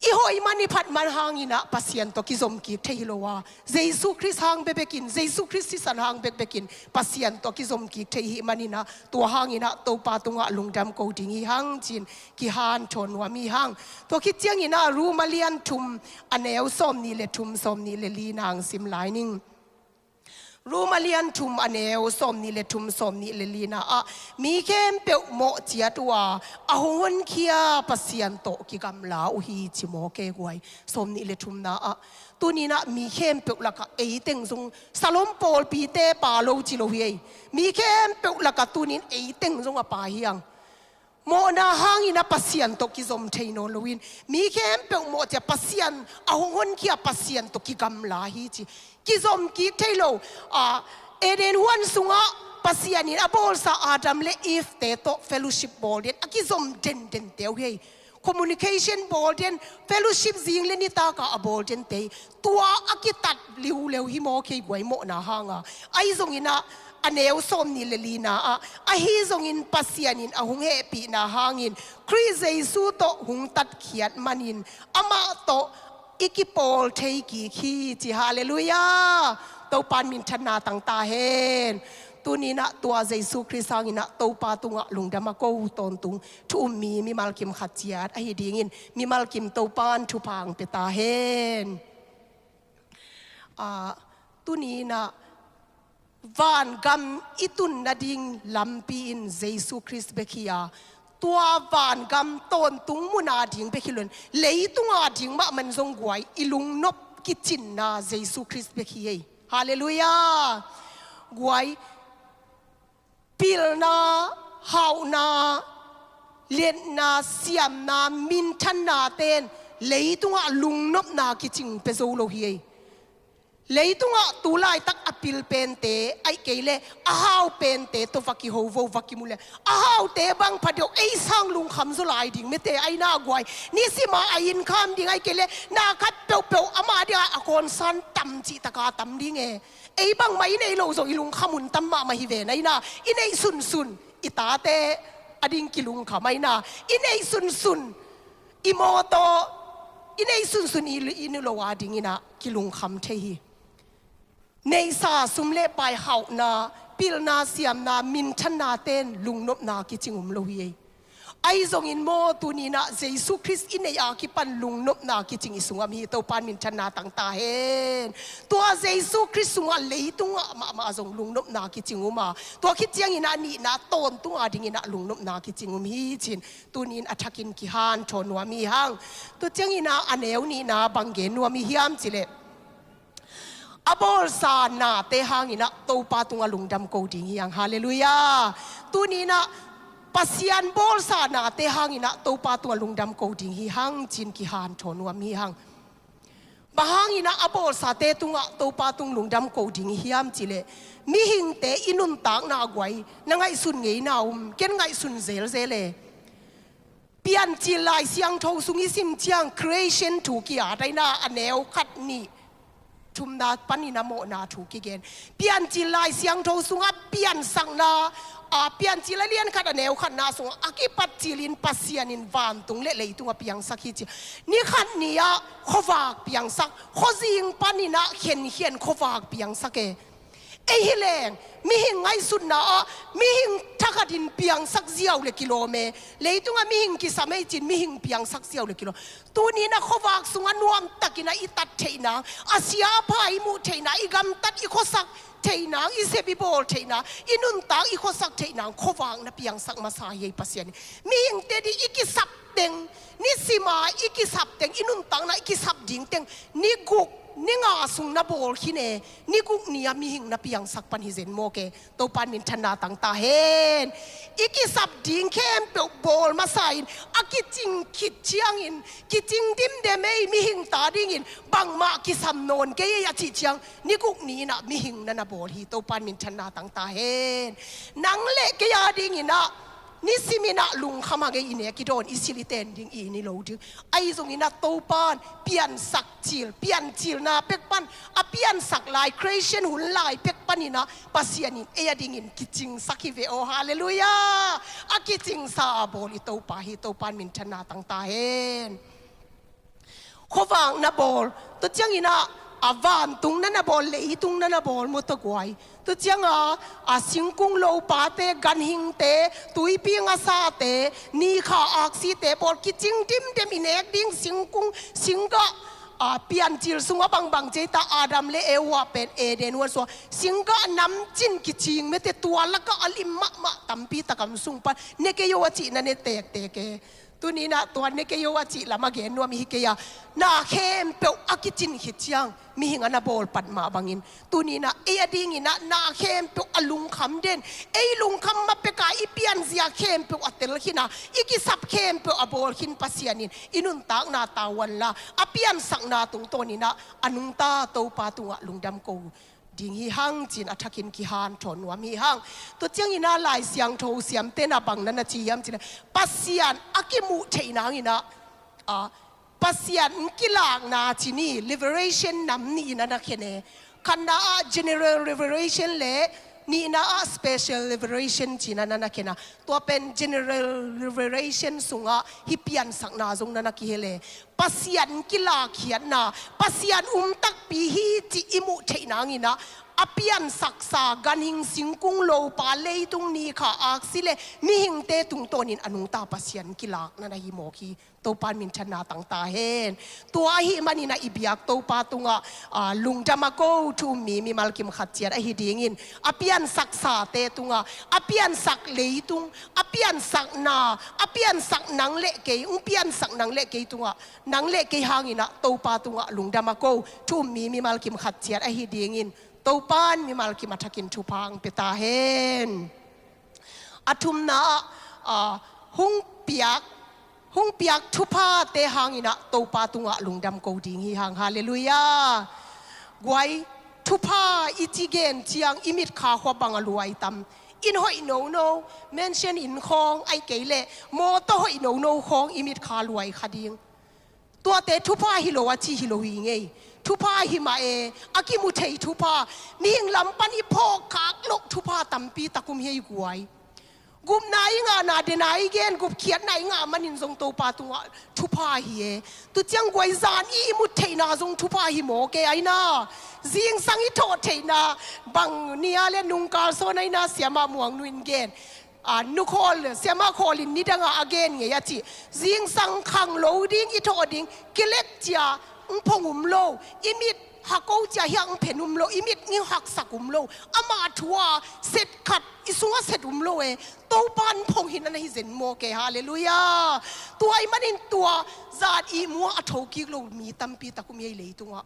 I hoih man i phat man hangin ah Pasian tawh kizom kik thei hi lo a, Jesu Khrist hang bekbekin, Jesu Khrist sisan hang bekbekin Pasian tawh kizom kik thei i hih manin ah, tua hangin ah Topa tungah lungdam ko ding hi hang, ci-in kihanthawn nuam hi hang. Tua khit ciangin ah Rom a lian thum a neu sawmnih le thum, sawmnih le li nang sim lai ning. Rom a lian thum a neu sawmnih le thum, sawmnih le lina ah, mi khempeuh mawh ciat uh a, a hong honkhia Pasian tawh kigamla uh hi, ci maw, ke guai. Sawmnih le thumna ah, tuni-in ah mi khempeuh lakah eiteng zong, Salom pawlpite pa lo ci lo hi ei. Mi khempeuh lakah tuni-in eiteng zong a pa hi hang. Mawhna hangin a Pasian tawh kizom thei nawn loin, mi khempeuh mawh ciat Pasian, a hong honkhia Pasian tawh kigamla hi ci. Kizom kik thei lo, a, Eden huan sungah Pasian in a bawlsa Adam le Eve te tawh fellowship bawl den, a kizom dendente uh hi ei. Communication bawl den, fellowship zing le nitak a a bawl dente hi. Tua a kitat liuleu hi maw, ke guai, mawhna hanga. Ahi zongin ah, a neu sawmnih le lina ah, ahi zongin Pasian in a hong hehpihna hangin Khrih Jesu tawh hong tatkhiat manin amah tawh i kipawl thei kik hi, ci. Halleluiah. Topa in minthanna tang ta hen. Tuni-in ah tua Jesu Khrist hangin ah Topa tungah lungdam a ko tawntung thu um mi, mimal kim khat ciat ahi dingin, mimal kim Topa in thupha hong pia ta hen. Ah, tuni-in ah vangam i tun nading lampi in Jesu Khrist bek hi a, tua vangam tawntung mun a ding bek hi loin, leitung a ding mahmah in zong guai, i lungnop kicinna Jesu Khrist bek hi ei. Halleluiah. Guai, pilna, hauhna, liatna, siamna, minthanna ten leitungah lungnopna kicing pia zo lo hi ei. Leitungah tu laitak a pil pente, ahih kei leh a hau pente tawh va kiho vo, va kimu leh, a haute bang pha deuh, ei sang lungkham zaw lai ding mete, ahi na guai. Nisim a a inn kham ding, ahih kei leh na khat peuhpeuh ama ding a a concern tam cih taka tam ding e. Ei bangmah i neih loh zong i lungkham hun tam mahmah hi ven, ahi na. I neih sunsun, i tate a ding kilungkham, ahi na. I neih sunsun, i mawtaw, i neih sunsun i, i nu lo a dingin ah kilungkham thei hi. Neihsa, sum le pai, hauhna, pilna, siamna, minthanna ten lungnopna kicing om lo hi ei. Ahi zongin maw, tuni-in ah Jesu Khrist i neih a kipan lungnopna kicing i sungah om hi. Topa'n minthanna tang ta hen. Tua Jesu Khrist sungah leitungah mahmah zong lungnopna kicing om a, tua khit ciangin ah nihna tawntung a dingin ah lungnopna kicing om hi ci-in tuni-in a thakin kihanthawn nuam hi hang. Tua ciangin ah a neu nihna bang gen nuam i hiam cih leh, a bawlsa nate hangin ah Topa tungah lungdam ko ding hi hang. Halleluiah. Tuni-in ah Pasian bawlsa nate hangin ah Topa tungah lungdam ko ding hi hang ci-in kihanthawn nuam hi hang. Bang hangin ah a bawlsate tungah Topa tung lungdam ko ding i hiam cih leh, mihingte i nuntakna guai na ngaihsun ngeina om, ken ngaihsun zelzel e. Piancil Lai Siangtho sung i sim ciang creation thu ki-at ahih na, a neu khat, nih, thumna panin a mawhna thu kigen. Piancil Lai Siangtho sungah piansakna, a, Piancil a lian khat a neu khatna sungah a kipat cilin Pasian in vantung le leitung a piangsak hi ci. Ni khat ni-ah khuavak piangsak, khuazing panin ah khenkhen khuavak piangsak e. Ei hi leng, mihing ngaihsutna ah mihing thakhatin piangsak ziau le kilawm e. Leitungah mihing kisam ei ci-in mihing piangsak ziau le kilawm. Tuni-in ah khuavak sungah nuamtakin ah i tat theih nang, a sia a pha i muh theih nang, i gamtat i khuasak theih nang, i sep i bawl theih nang, i nuntak i khuasak theih nang khuavak na piangsak masa hi ei Pasian in. Mihingte ding i kisap teng, nisim a i kisap teng, i nuntakna i kisap ding teng ni guk ni nga sung na bawl khin e. Ni guk ni-ah mihing na piangsak pan hi zen mawk e. Topa'n minthanna tang ta hen. I kisap ding khempeuh bawl masa in a kicing khit ciangin, kicing dimdem ei, mihing ta dingin bangmah kisam nawn kei ei a cih ciang, ni guk ni-in ah mihing na na bawl hi. Topa'n minthanna tang ta hen. Nang le kei a dingin ah nisimin ah lungkham hang ei, i nek i dawn, i sil i ten ding, i inn i lo ding. Ahi zongin ah Topa'n piansak cil, piancilna pek pan, a piansak lai, creation hun lai pek panin ah Pasian in ei a dingin kicingsak hi ve aw. Halleluiah. A kicingsa a bawl i Topa hi. Topa'n minthanna tang ta hen. Khuavak na bawl, tua ciangin ah a vantung na na bawl, leitung na na bawl maw, tua guai. Tua ciangah a singkung lopate, ganhingte, tuipi ngasate, ni kha aksite bawl, kicing dimdem, i nek ding singkung, singgah, a, Piancil sungah bangbang ci ei ta, Adam le Eva pen Eden huan sungah singgah namcin kicing mete, tua lakah a lim mahmah tampi tak a om sung pan ne kei o a cih na ne tektek e. Tuni-in ah tua ne kei o a cih lam a gen nuam i hi kei a, na khempeuh a kicin khit ciang mihing a na bawl pat mah bangin, tuni-in ah ei a dingin ah na khempeuh a lungkham den, ei lungkham ma pek a i pianzia khempeuh a tel khin a, i kisap khempeuh a bawl khin Pasian in i nuntakna tavuan la, a piansakna tungtawnin ah a nungta Topa tungah lungdam ko ding hi hang ci-in a thakin kihanthawn nuam hi hang. Tua ciangin ah Lai Siangtho siamte'n ah bang na na ci hiam cih leh, Pasian a kimuh theih nangin ah, a, Pasian kilakna ci ni, revelation nam nih-in a na khen e. Khatna ah general revelation le nihna ah special revelation ci-in a na na khen a. Tua pen general revelation sungah hih piansakna zong na na kihel e. Pasian kilakkhiatna, Pasian um takpi hi cih i muh theih nangin ah, a piansaksa ganhing, singkung, lopa, leitung, ni kha aksi le mihingte tungtawnin a nungta Pasian kilakna na hi mawk hi. Topa'n minthanna tang ta hen. Tua ahih manin ah i biak Topa tungah, a, lungdam a ko thu um mi mimal kim khat ciat ahi dingin, a piansaksate tungah, a piansak leitung, a piansak na, a piansak nang le kei, hong piansak nang le kei tungah, nang le kei hangin ah Topa tungah lungdam a ko thu um mi mimal kim khat ciat ahi dingin, Topa'n mimal kim a thakin thupha hong pia ta hen. A thumna ah, a, hong piak, hong piak thuphate hangin ah Topa tungah lungdam ko ding hi hang. Halleluiah. Guai, thupha i ci gen ciang i mitkha khua bang a luai tam. Inn hoih nono, mansion inn khawng, ahih kei leh mawtaw hoih nono khawng i mitkha luai kha ding. Tuate thupha hi lo a ci hi lo hi ngei. Thupha hi mah e, a kimu thei thupha. Mihing lam pan i phawkkhak loh thupha tampi tak um hi ei guai. Gupna i ngahna, dena i gen, gupkhiatna i ngah manin zong Topa tungah thupha hi e. Tu ciang guai, zan i ihmut theihna zong thupha hi mawk e, ahi na. Zingsang i thawh theihna, bang ni a le nungkal sawn ahi na, Siamah Muang Nu in gen. A, nu khawl, siamah khawl in nidangah a gen ngei a cih. Zingsang khang lo ding, i thawh ding, kilek cia, ng phong um lo, i mit hako cia hiah ng phen um lo, i mit ng haksak um lo. Amah thu a set khat i sungah set um lo e. Topa in phong hi na hi zen mawk e, halleluiah. Tua ahih manin tua zat ihmu a thokik lo mi tampi tak um hi ei leitungah.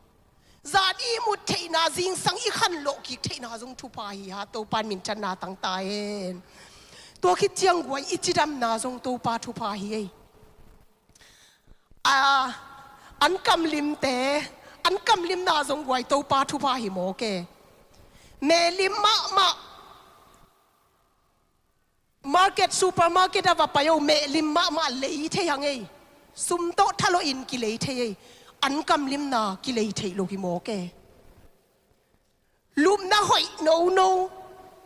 Zat ihmut theihna, zingsang i khanlawh kik theihna zong thupha hi a, Topa in minthanna tang ta hen. Tua khit ciang guai i cidamna zong Topa thupha hi ei. A, an kamlimte, an kamlimna zong guai Topa thupha hi mawk e. Mehlim mahmah, market, supermarket ah va pai o, mehlim mahmah lei thei hang ei. Sum tawh thalawh in kilei thei ei. An kamlimna kilei theih lo hi mawk e. Lupna hoih nono,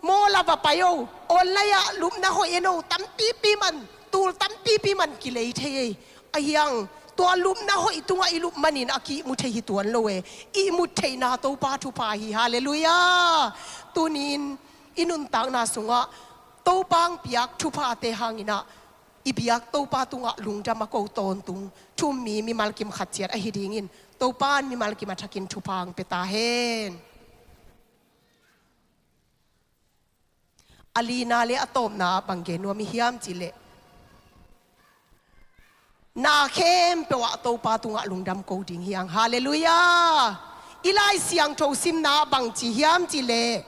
mall ah va pai o, online ah lupna hoih en o, tampipi man, tul tampipi man kilei thei ei. Ahi hang, tua lupna hoih tungah i lup manin a ki-ihmu thei hi tuan lo e. Ihmut theihna Topa thupha hi, halleluiah. Tuni-in i nuntakna sungah Topa hong piak thuphate hangin ah i biak Topa tungah lungdam a ko tawntung thu um mi mimal kim khat ciat ahi dingin Topa in mimal kim a thakin thupha hong pia ta hen. A lina le a tawpna ah bang gen nuam i hiam cih leh, na khempeuh ah Topa tungah lungdam ko ding hi hang, halleluiah. I Lai Siangtho simna ah bang ci hiam cih leh,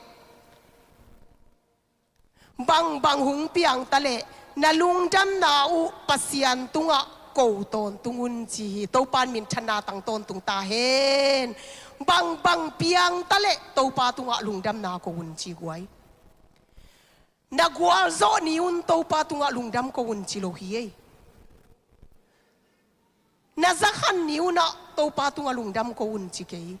bangbang hong piang ta leh na lungdamna uh Pasian tungah ko tawntung un ci hi. Topa in minthanna tang tawntung ta hen. Bangbang piang ta leh Topa tungah lungdamna ko un ci guai. Na gualzawh ni un Topa tungah lungdam ko un ci lo hi ei. Na zakhan ni un ah Topa tungah lungdam ko un ci kei.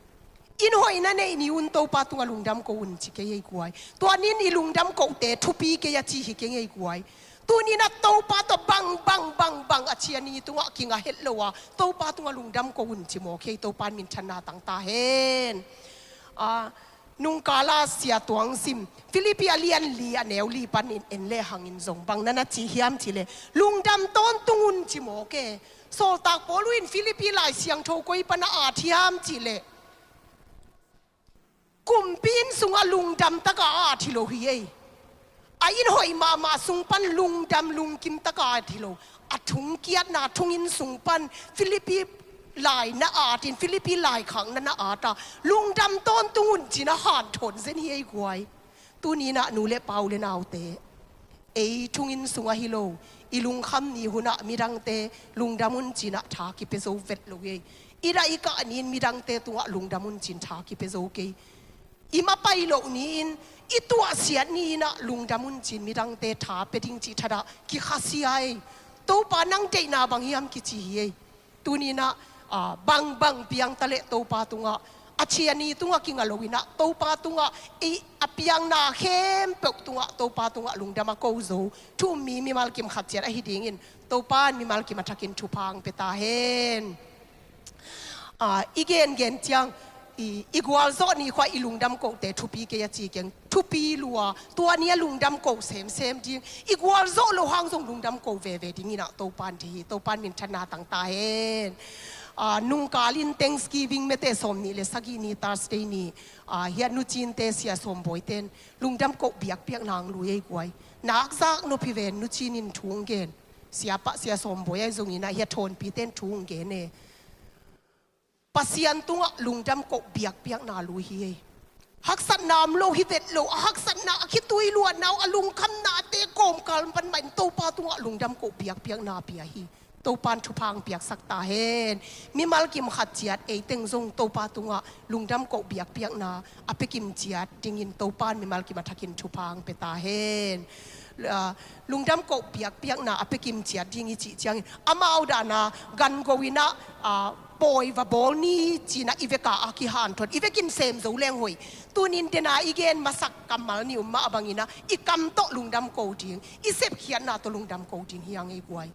Inn hoih na neih ni un Topa tungah lungdam ko un ci kei ei guai. Tua ni-in i lungdam kohte thupi kei a ci hi keng ei guai. Tuni-in ah Topa tawh bang, bang, bang, bang a cian ni tungah kinga het lo a, Topa tungah lungdam ko un ci mawk hi ei, Topa in minthanna tang ta hen. A, nungkala Sia Tuang sim, Philippi a lian li a neu li panin en le hangin zong bang na na ci hiam cih leh, lungdam tawntung un ci mawk e. Sawltak Paul in Philippi Lai Siangtho koi pan a at hiam cih leh, kumpi inn sungah lungdam taka a at hi lo hi ei. A inn hoih mahmah sung pan lungdam lungkim taka a at hi lo. A thungkiatna thonginn sung pan Philippi lai na atin, Philippi laikhakna na at a, lungdam tawntung un ci-in a hanthawn zen hi ei guai. Tuni-in ah nu le pa, u le naute, ei thonginn sungah hi lo, i lungkham ni hun ah midangte lungdam un ci-in ah tha kipia zo vet lo hi ei. I dah i kah ni-in midangte tungah lungdam un ci-in tha kipia zo kei. I mapai loh ni-in, i tuahsiat ni-in ah lungdam un ci-in midangte tha pia ding cih thadah kikhasia ei. Topa, nang deihna bang hiam kici hi ei. Tuni-in ah, a, bangbang piang ta leh Topa tungah, a cian ni tungah kinga lo-in ah Topa tungah, i a piangna khempeuh tungah Topa tungah lungdam a ko zo thu um mi mimal kim khat ciat ahi dingin Topa in mimal kim a thakin thupha hong pia ta hen. A, i gengen ciang, i, i gualzawh ni khua i lungdam kohte thupi kei a ci keng, thupi lua, tua ni a lungdam ko semsem ding, i gualzawh loh hang zong lungdam ko veve dingin ah Topa in thei hi, Topa in minthanna tang ta hen. A, nungkal in Thanksgiving mete sawmnih le sagih ni Thursday ni, a, hiah Nu Cinte Sia Sawm Bawi ten lungdam koh biakpiakna hong lui ei guai. Nakzak nop hi ven, Nu Cin in thu hong gen. Siapa Sia Sawm Bawi ahi zongin ah hiah thawnpi ten thu hong gen e. Pasian tungah lungdam koh biakpiakna lui hi ei. Haksatna om lo hi vet lo, a haksatna, a khitui luatna uh, a lungkhamnate kawmkal pan mah in Topa tungah lungdam koh biakpiakna pia hi. Topa in thupha hong piaksak ta hen. Mimal kim khat ciat ei teng zong Topa tungah lungdam koh biakpiakna a pia kim ciat dingin Topa in mimal kim a thakin thupha hong pia ta hen. Ah, lungdam koh biakpiakna a pia kim ciat ding i cih ciangin, amau dan a gan go-in ah, ah, pawi va bawl ni ci-in ah i vekah a kihanthawn, i vekin sem zo leng hoih. Tuni-in den a i gen masak kammal nih um mah bangin ah i kam tawh lungdam ko ding, i sepkhiatna tawh lungdam ko ding hi hang ei guai.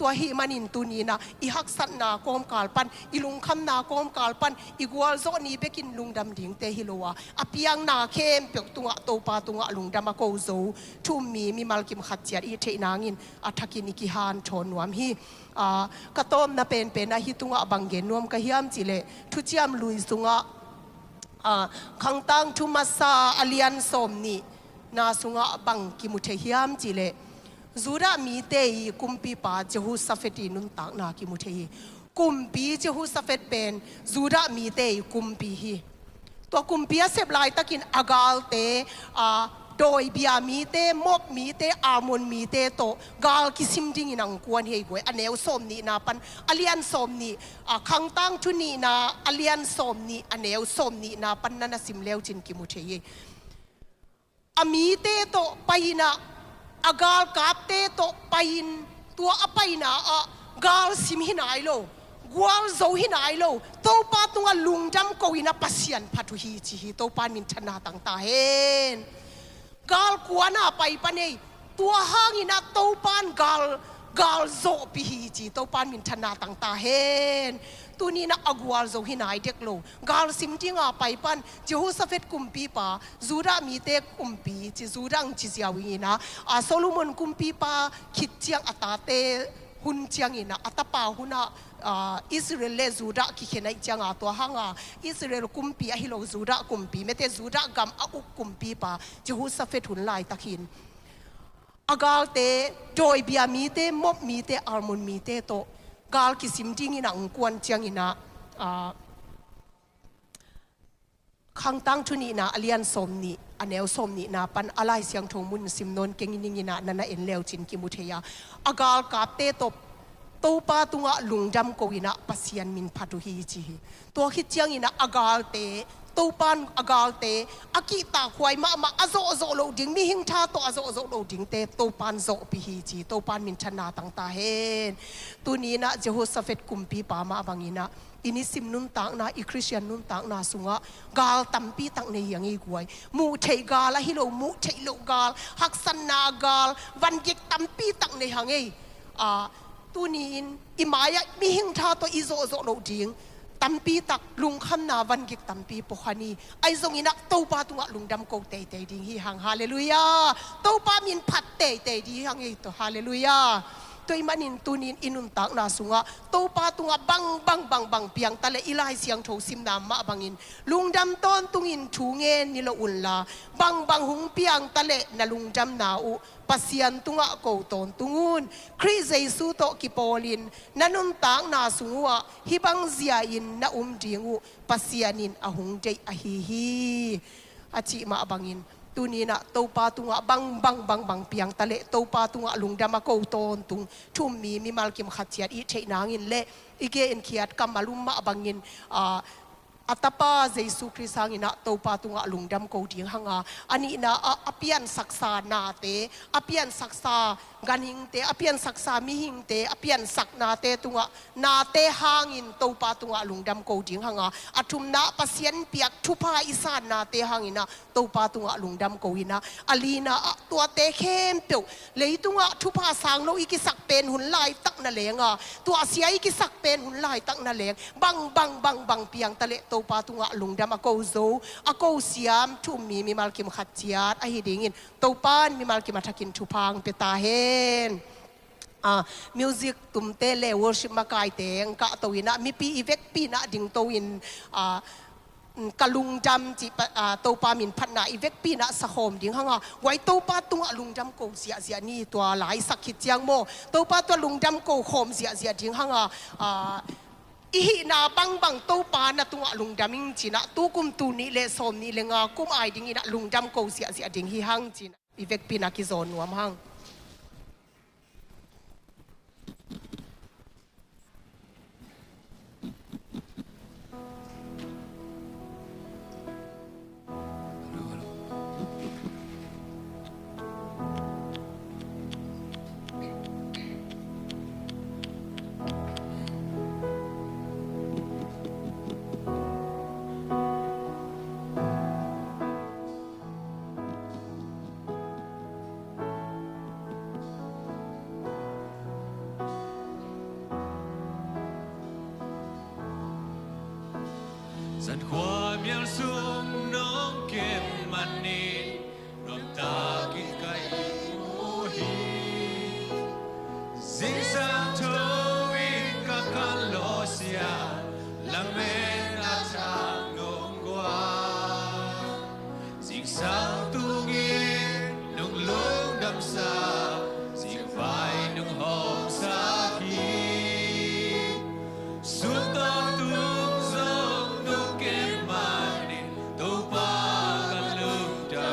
Tua ahih manin tuni-in ah i haksatna kawmkal pan, i lungkhamna kawmkal pan, i gualzawh ni bekin lungdam dingte hi lo a, a piangna khempeuh tungah Topa tungah lungdam a ko zo thu um mi mimal kim khat ciat i theih nangin a thakin i kihanthawn nuam hi. Aa, ka tawpna penpen ah hih tungah bang gen nuam ka hiam cih leh, Thuciam Lui sungah, aa, Khangtangthu masa a lian sawmnihna sungah bang kimu thei hiam cih leh, Judah mite i kumpipa Jehoshaphat i nuntakna kimu thei hi. Kumpi Jehoshaphat pen Judah mite i kumpi hi. Tua kumpi a sep laitakin a galte, aa, Dawibia mite, Moab mite, Ammon mite tawh gal kisim dingin a hong kuan hi ei guai. A neu sawmnihna pan a lian sawmnih, aa, Khangtangthu nihna a lian sawmnih, a neu sawmnihna pan na na sim leucin kimu thei hi. A mite tawh pai-in ah, a galkapte tawh pai-in, tua a paina ah gal sim hi nai lo, gualzo hi nai lo, Topa tungah lungdam ko-in ah Pasian phat uh hi ci hi. Topa in minthanna tang ta hen. Gal kuana pai pan ei, tua hangin ah Topa in gal, gal zawhpih hi ci. Topa in minthanna tang ta hen. Tuni-in ah a gualzo hi nai dek lo, gal sim dinga pai pan Jehoshaphat kumpipa, Judah mite kumpi ci, Judah ang ci ziau ing in ah, a, Solomon kumpipa khit ciang a tate hun ciangin ah, a tapa hunah, aa, Israel le Judah kikhen ahih cianga, tua hanga Israel kumpi ahi lo, Judah kumpi, mete Judah gam a uk kumpipa Jehoshaphat hun laitak hi-in, a galte, Dawibia mite, Moab mite, Ammon mite tawh gal kisim dingin a hong kuan ciangin ah, aa, Khangtangthu nihna a lian sawmnih, a neu sawmnihna pan a Lai Siangtho mun sim nawn keng ning in ah na na en leucin kimu thei a, a galkapte tawh Topa tungah lungdam ko-in ah Pasian min phat uh hi ci hi. Tua khit ciangin ah a galte, Topa in a galte a kihtakhuai mahmah, a zawhzawh loh ding, mihing tha tawh a zawhzawh loh dingte Topa in zawhpih hi ci. Topa in minthanna tang ta hen. Tuni-in ah Jehoshaphat kumpipa mah bangin ah i nisim nuntakna, i Khristian nuntakna sungah gal tampi tak nei hi hang ei guai. Muh theih gal ahi lo, muh theih loh gal, haksatna gal, vangik tampi tak nei hang ei. Aa, tuni-in i mai-ah mihing tha tawh i zawhzawh loh ding tampi tak, lungkhamna vangik tampi pua kha ni. Ahi zongin ah Topa tungah lungdam ko teitei ding hi hang. Halleluiah. Topa min phat teitei ding hi hang ei tawh. Halleluiah. Tua ahih manin tuni-in i nuntakna sungah Topa tungah bang, bang, bang, bang piang ta leh, i Lai Siangtho simna mah bangin, lungdam tawntungin thu ngen ni lo unla, bang, bang hong piang ta leh na lungdamna uh Pasian tungah ko tawntung un. Khrih Jesu tawh kipawlin na nuntakna sung uhah hih bang zia-in na um ding uh Pasian in a hong deih ahi hi, a cih mah bangin, tuni-in ah Topa tungah bang, bang, bang, bang piang ta leh Topa tungah lungdam a ko tawntung thu um mi mimal kim khat ciat i theih nangin le i gen khiat kammal um mah bangin, aa, a Tapa Jesu Khrist hangin ah Topa tungah lungdam ko ding hang a, a nihna ah a piansaksa nate, a piansaksa ganhingte, a piansaksa mihingte, a piansaknate tungah, nate hangin Topa tungah lungdam ko ding hang a, a thumna ah Pasian piak thupha i sannate hangin ah Topa tungah lungdam ko-in ah, a lina ah tuate khempeuh, leitungah thupha sang lo i kisak pen hun laitak na leng a, tuahsia i kisak pen hun laitak na leng, bang, bang, bang, bang piang ta leh Topa tungah lungdam a ko zo, a ko siam thu um mi mimal kim khat ciat ahi dingin Topa in mimal kim a thakin thupha hong pia ta hen. Aa, music tumte le worship makaite hong kahto-in ah, mipi i vekpi-in ah dingto-in, aa, ka lungdam cih pa, aa, Topa min phatna i vekpi-in ah sakhawm ding hang a, guai, Topa tungah lungdam ko ziahziah ni. Tua la i sak khit ciang maw, Topa tungah lungdam ko khawm ziahziah ding hang a, aa, i hihna bangbang Topa na tungah lungdam ing ci-in ah, tu kum tul nih le sawmnih le nga kum ai dingin ah lungdam ko ziahziah ding hi hang ci-in ah i vekpi-in ah kizawn nuam hang. Zankhua mial sung nong kem manin nuamtakin ka ihmu hi. Zingsang tho in ka kal lawsia, langmen a thang nong guan. Zingsang tungin nong lungdamsak, zingvai nong hawmsak hi. Sum tawh tung zong nong kem manin Topa ka lungdam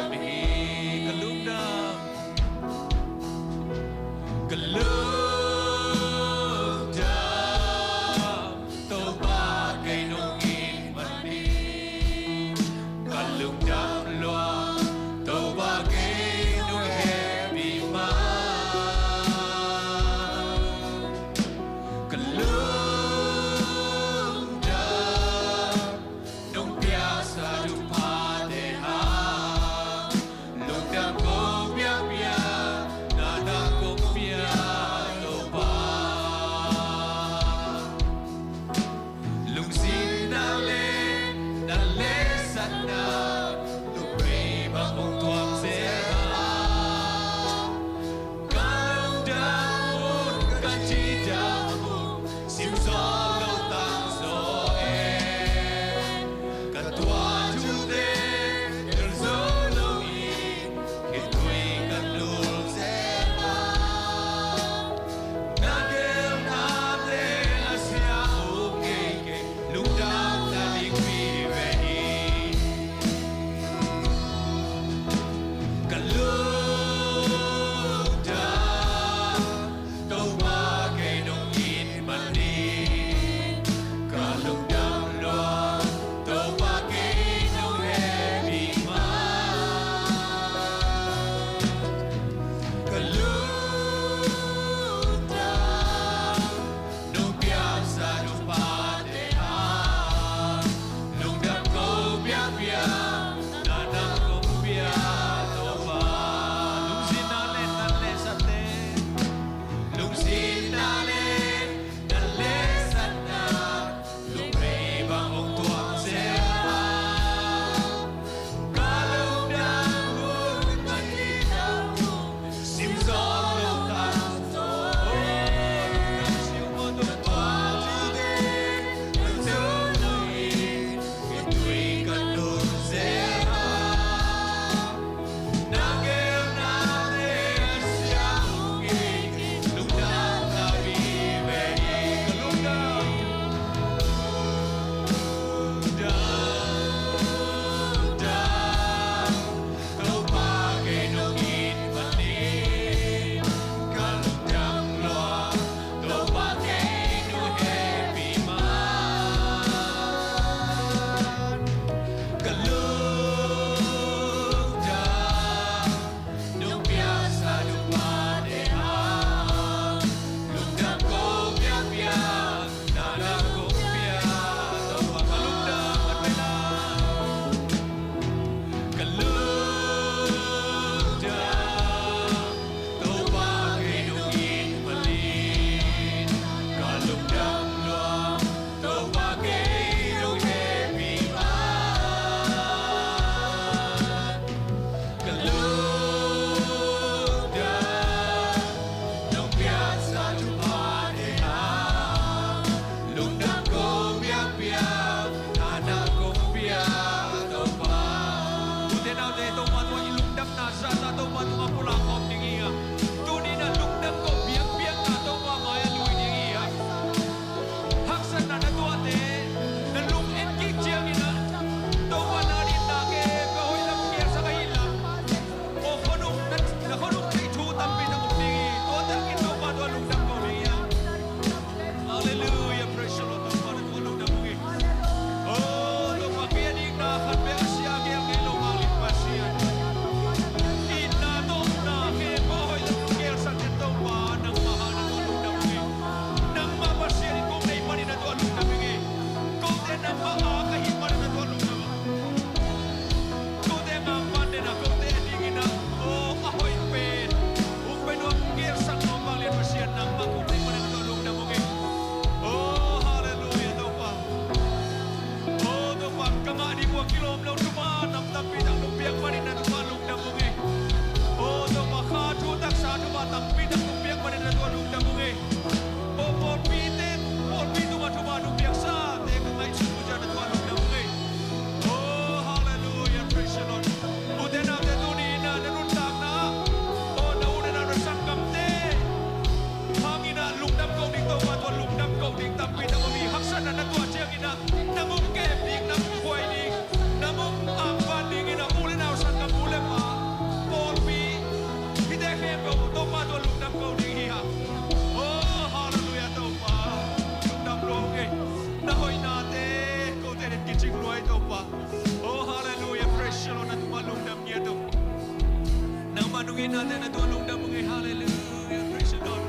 Nate na tua lungdam uh ngei, hallelujah, praise the Lord.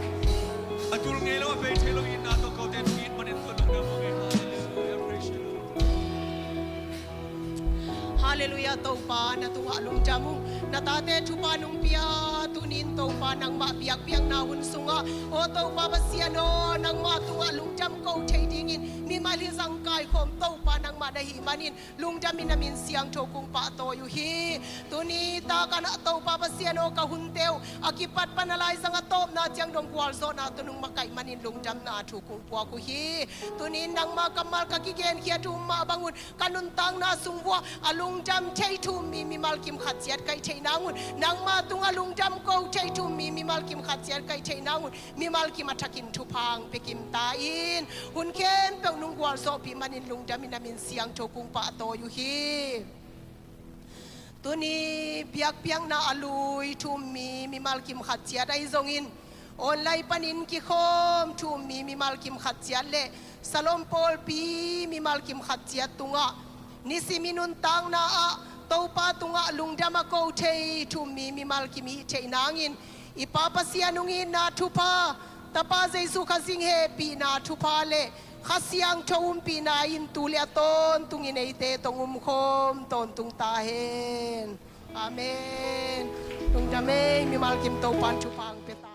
A tul ngei lo, a vei thei lo itna tawh kote tung it manin tua lungdam uh ngei, hallelujah, praise the Lord. Hallelujah, Topa na tungah lungdam uh. Na tate thupha nong pia, tunin Topa nangmah biakpiakna hun sungah, aw Topa Pasian aw, nangmah tungah lungdam ko thei dingin mimal hi zangkaikhawm Topa nangmah na hih manin lungdamin na min siangtho kong pahtawi uh hi. Tuni takin ah Topa Pasian aw, ka hunte uh a kipat pan a laizang a tawpna ciang dong gualzawhna tawh nong makaih manin lungdamna thu kong puak uh hi. Tunin nangma kammal ka kigenkhiat uh mah bangun ka nuntakna sung vuah a lungdam thei thu-um mi mimal kim khat ciat ka hih theih nangun, nangma tungah lungdam ko thei thu-um mi mimal kim khat ciat ka hih theih nangun, mimal kim a thakin thupha hong pia kim ta in. Hun khempeuh nong gualzawhpih manin lungdamin na min siangtho kong pahtawi uh hi. Tuni biakpiakna a lui thu-um mi mimal kim khat ciat ahi zongin, online panin kikhawm thu-um mi mimal kim khat ciat le Salom pawlpi mimal kim khat ciat tungah, nisim i nuntakna ah Topa tungah lungdam a ko thei thu-um mi mimal kim i hih theih nangin, i Pa Pasian hong itna thupha, Tapa Jesuh Khazih hehpihna thupha le Kha Siangtho umpihna in tu le a tawntungin eite tawh omkhawm tawntung ta hen. Amen. Lungdam ei, mimal kim Topan thupha hong pia ta.